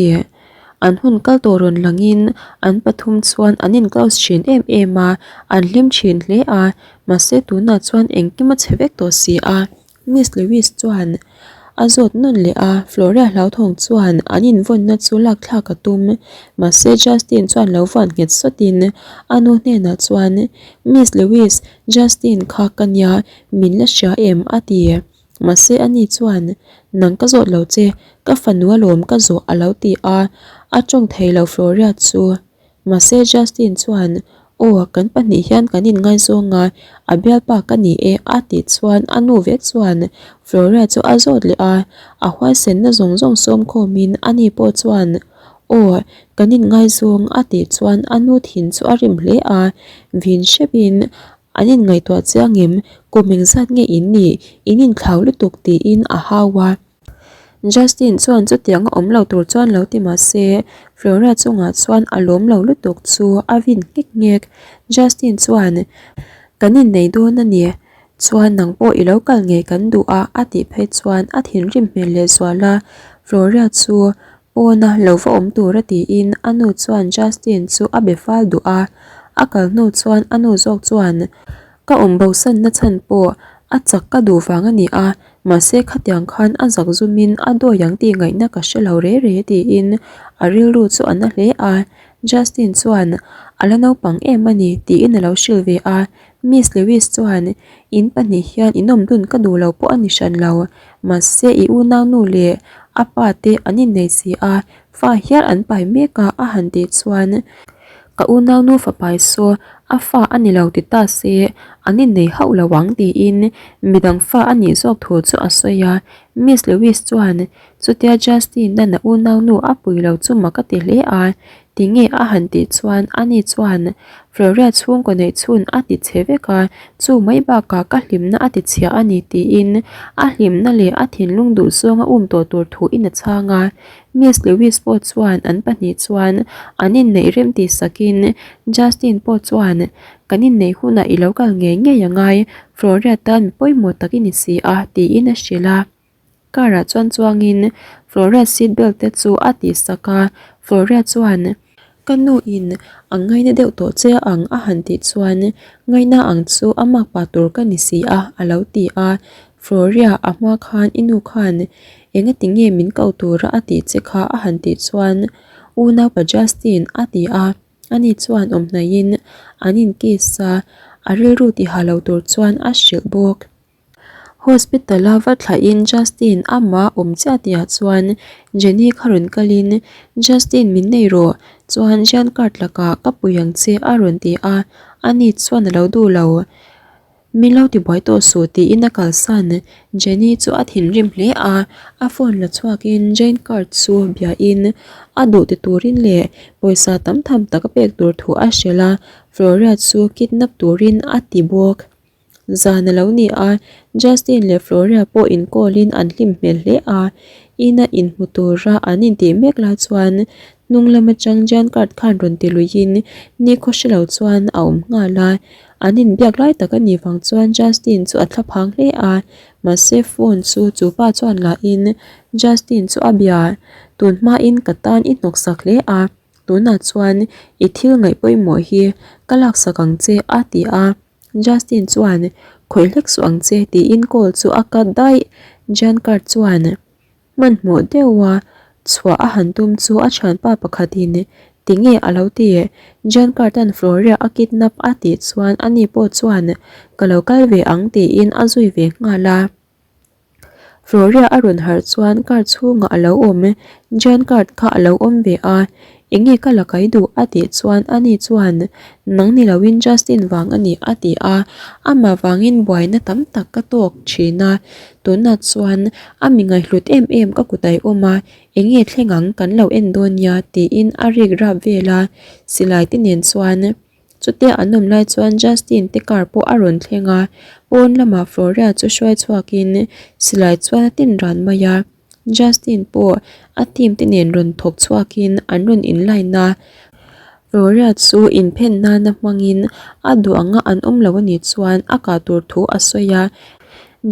An hun kal tawh rawn langin an pathum chuan an in close thin em em a, an hlim thin hle a, mahse tunah chuan engkim a chhe vek tawh si a. Miss Lewis chuan a zawt nawn leh a, Floria hlauthawng chuan an invawnna chu lak thlak a tum. Mahse Justin chuan lo vuan nghet sawtin a nu hnenah chuan, Miss Lewis, Justin kha ka nia, min la hria em? a ti. Mahse ani chuan, Nang ka zawt lo che, ka fanu alawm ka zawh a lo ti a, a tawng thei lo Floria chu. Mahse Justin chuan, Aw, kan pahnih hian kan inngaizawng a, a bialpa ka ni e a tih chuan a nu vek chuan Floria chu a zawt leh a, a huaisenna zawng zawng sawm khawmin ani pawh chuan, Aw, kan inngaizawng a tih chuan a nu thin chu a rim hle a, vin hrepin an inngaihtuah chiang em, kum engzat nge in nih, in inthlau lutuk tiin a hau a. Justin chuan chutiang a awm lo tur chuan lo ti mah se, Flora chungah chuan a lawm lo lutuk chu a vin nghek nghek. Justin chuan, Kan innei dawn a ni, chuan nang pawh i lo kal ngei kan duh a a tih phei chuan a thinrim hmel lehzual a, Flora chu pawna lo va awm tur a tiin a nu chuan Justin chu a be fal duh a, a kal hnu chuan a nu zawk chuan, Ka awm bosanna chhan pawh a chak ka duh vang a ni a, mahse khatiang khan a zak zumin a dawi ang tih ngaihna ka hre lo re re tiin a rilru chu a na hle a. Justin chuan, A la naupang em a ni tiin a lo hrilh ve a. Miss Lewis chuan, In pahnih hian in awm dun ka duh lo pawh a ni hran lo, mahse i unaunu leh a pa te an innei si a, fa hial an pai mek a a han tih chuan, Ka unaunu fapai saw a fa a ni lo ti ta se an innei hauh lo ang tiin midang fa a nih zawk thu chu a sawi a. Miss Lewis chuan chutia Justin-a'n a unaunu a pui lo chu mak a ti hle a, tinge a han tih chuan ani chuan Floria chhungkaw neih chhun a ti chhe vek a, chu mai bakah ka hlimna a ti chhia a ni tiin a hlimna leh a thinlung duhzawng a um tawh tur thuin a chhang a. Miss Lewis pawh chuan an pahnih chuan an inneih rem tih sakin Justin pawh chuan. Kan inneih hunah i lo kal ngei ngei a ngai, Floria tan mi pawimawh tak i ni si a, tiin a hrilh a. Car ah chuan chuangin Floria seat belt te chu a tihsak a, Floria chuan, Ka nu in a ngaina deuh tawh che ang a han tih chuan ngaina ang chu a makpa tur ka ni si a, a lo ti a. Floria a hma khan i nu khan engati nge min ko tura a tih che kha a han tih chuan unaupa Justin a ti a. Ani chuan awm hnaihin an in kiss a, a rilru tiha lo tur chuan a hrilh bawk. Hospital a va thlahin Justin amah awm chiah tihah chuan Jenny kha rawn kalin Justin min nei rawh chuan Jean card lakah ka pui ang che a rawn ti a, ani chuan a lo duh lo. Min lo tibuai tawh suh tiin a kalsan. Jenny chu a thinrim hle a, a phone la chhuakin Jane card chu biain a duh ti turin leh pawisa tam tham tak a pek tur thu a hrilh a, Floria chu kidnap turin a ti bawk. Zan a lo ni a, Justin leh Floria pawh inkawl in an hlim hmel hle a, ina inhmu tura an intih mek lai chuan hnung lam atang Jan card khan rawn ti luiin nikhaw hre lo chuan a awm nghal a, an inbiak lai tak a nih vang chuan Justin chu a thla phang hle a, mahse phone chu chu pa chuan la in Justin chu a bia, tun hmain ka tan i hnawksak hle a. Tunah chuan i thil ngaih pawimawh hi ka laksak ang che a ti a, Justin chuan khawih hlek suh ang che tiin call chu a cut daih. Jancard chuan hmanhmawh deuha chhuah a han tum chu a thianpa pakhatin tinge a lo ti. Jancard-a'n Floria a kidnap a tih chuan ani pawh chuan ka lo kal ve ang tiin a zui ve nghal a. Floria a rawn harh chuan car chhungah a lo awm, Jan card kha a lo awm ve a, enge ka la kai duh a tih chuan ani chuan nang ni loin Justin vang a ni a ti a, amah vangin buaina tam tak ka tawk thin a, tunah chuan a mi ngaihhlut em em ka kut a i awm a, enge thleng ang kan lo en dawn nia tiin a rik rap vel a, silai te nen chuan. Chutia an awm lai chuan Justin te car pawh a rawn thleng a, pawn lamah Floria chu hruai chhuakin silai chuan a tin ran mai a. Justin pawh a team te nen rawn thawk chhuakin an rawn in line a, Floria chu inphen nana hmangin a duh anga an awm lo anih chuan a kah tur thu a sawi a.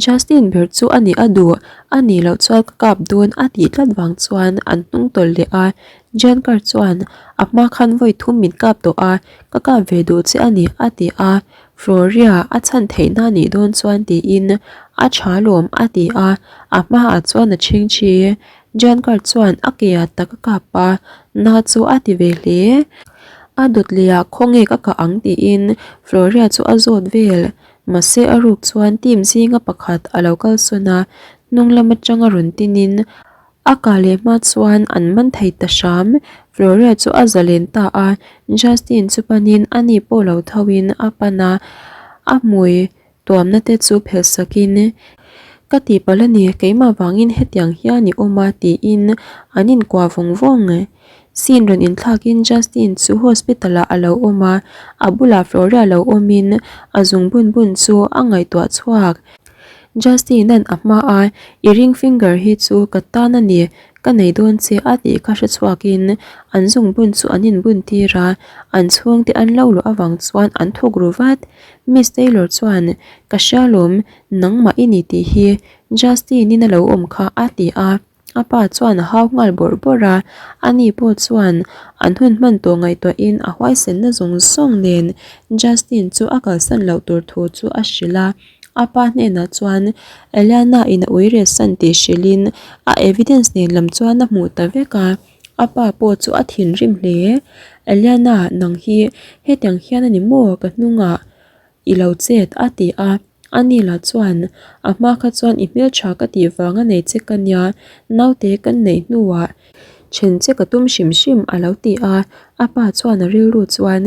Justin ber chu a nih a duh, a nih loh chuan ka kap dawn a tih tlat vang chuan an hnung tawlh leh a. Jankar chuan, A hma khan vawi thum min kap tawh a, ka kap ve duh che a ni, a ti a. Floria a chhan theihna a nih dawn chuan tiin a tha lawm, a ti a. A hmaah chuan a chhingchhi. Jankar chuan a ke ah tak a kap a, na chu a ti ve hle. A dawt leh ah khawnge ka kah ang tiin Floria chu a zawt vel. Mahse a ruk chuan team zinga pakhat a lo kalsawn a, hnung lam atanga rawn tinin A kah leh hma chuan an man thei ta hram. Floria chu a zalen ta a, Justin chu panin ani pawh lo thoin a pan a, a hmui tuamna te chu phelh sakin, Ka tihpalh a ni, keimah vangin hetiang hian i awm a tiin an inkuah vawng vawng. Scene rawn inthlakin Justin chu hospital ah a lo awm a, a bulah Floria lo awmin a zung bun bun chu a ngaihtuah chhuak. Justin-a'n a hma a, I ring finger hi chu ka tan a ni, ka nei dawn che a tih kha hre chhuakin an zungbun chu an inbun tir a, an chhungte an lo luh avang chuan an thuk ru vat. Miss Taylor chuan, Ka hria lawm, nangmah i ni tih hi Justin-in a lo awm kha a ti a. A pa chuan a hau nghal bawrh bawrh a, ani pawh chuan an hun hman tawh ngaihtuahin a huaisenna zawng zawng nen Justin chu a kalsan loh tur thu chu a hrilh a. A pa hnenah chuan Eliana in a ui reh san tih hrilhin a evidence nen lam chuan a hmuh ta vek a, a pa pawh chu a thinrim hle. Eliana nang hi hetiang hian a ni maw ka hnungah I lo chet a ti a, ani lah chuan a hma kha chuan i hmeltha ka tih vang a nei che ka nia, naute kan neih hnuah then che ka tum hrim hrim a lo ti a, a pa chuan a rilru chuan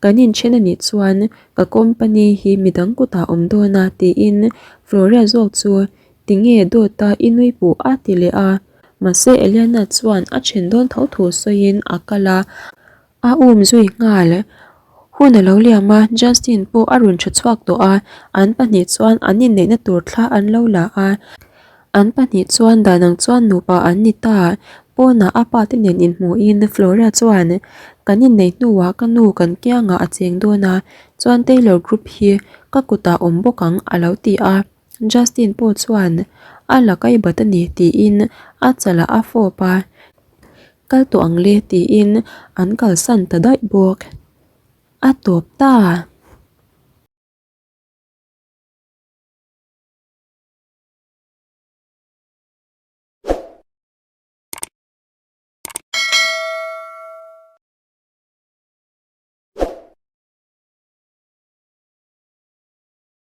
kan inthen a nih chuan ka company hi midang kutah awm dawn a tiin Floria zawk chu tinge dawta i nui puh a ti leh a, mahse Eliana chuan a then dawn tho thu sawiin a kal a. A um zui nghal. Hun a lo liam a, Justin pawh a rawn tha chhuak tawh a, an pahnih chuan an inneihna tur thla an lo la a. An pahnih chuan dan ang chuan nupa an ni ta. Pawnah a pa te nen inhmuhin Flora chuan, Kan inneih hnuah ka nu kan kiangah a cheng dawn a, Chuan Taylor Group hi ka kutah awm bawk ang a lo ti a. Justin pawh chuan a la kai bat a ni tiin a chalah a fawp a. Kal tawh ang le tiin an kalsan ta daih bawk. A tawp ta.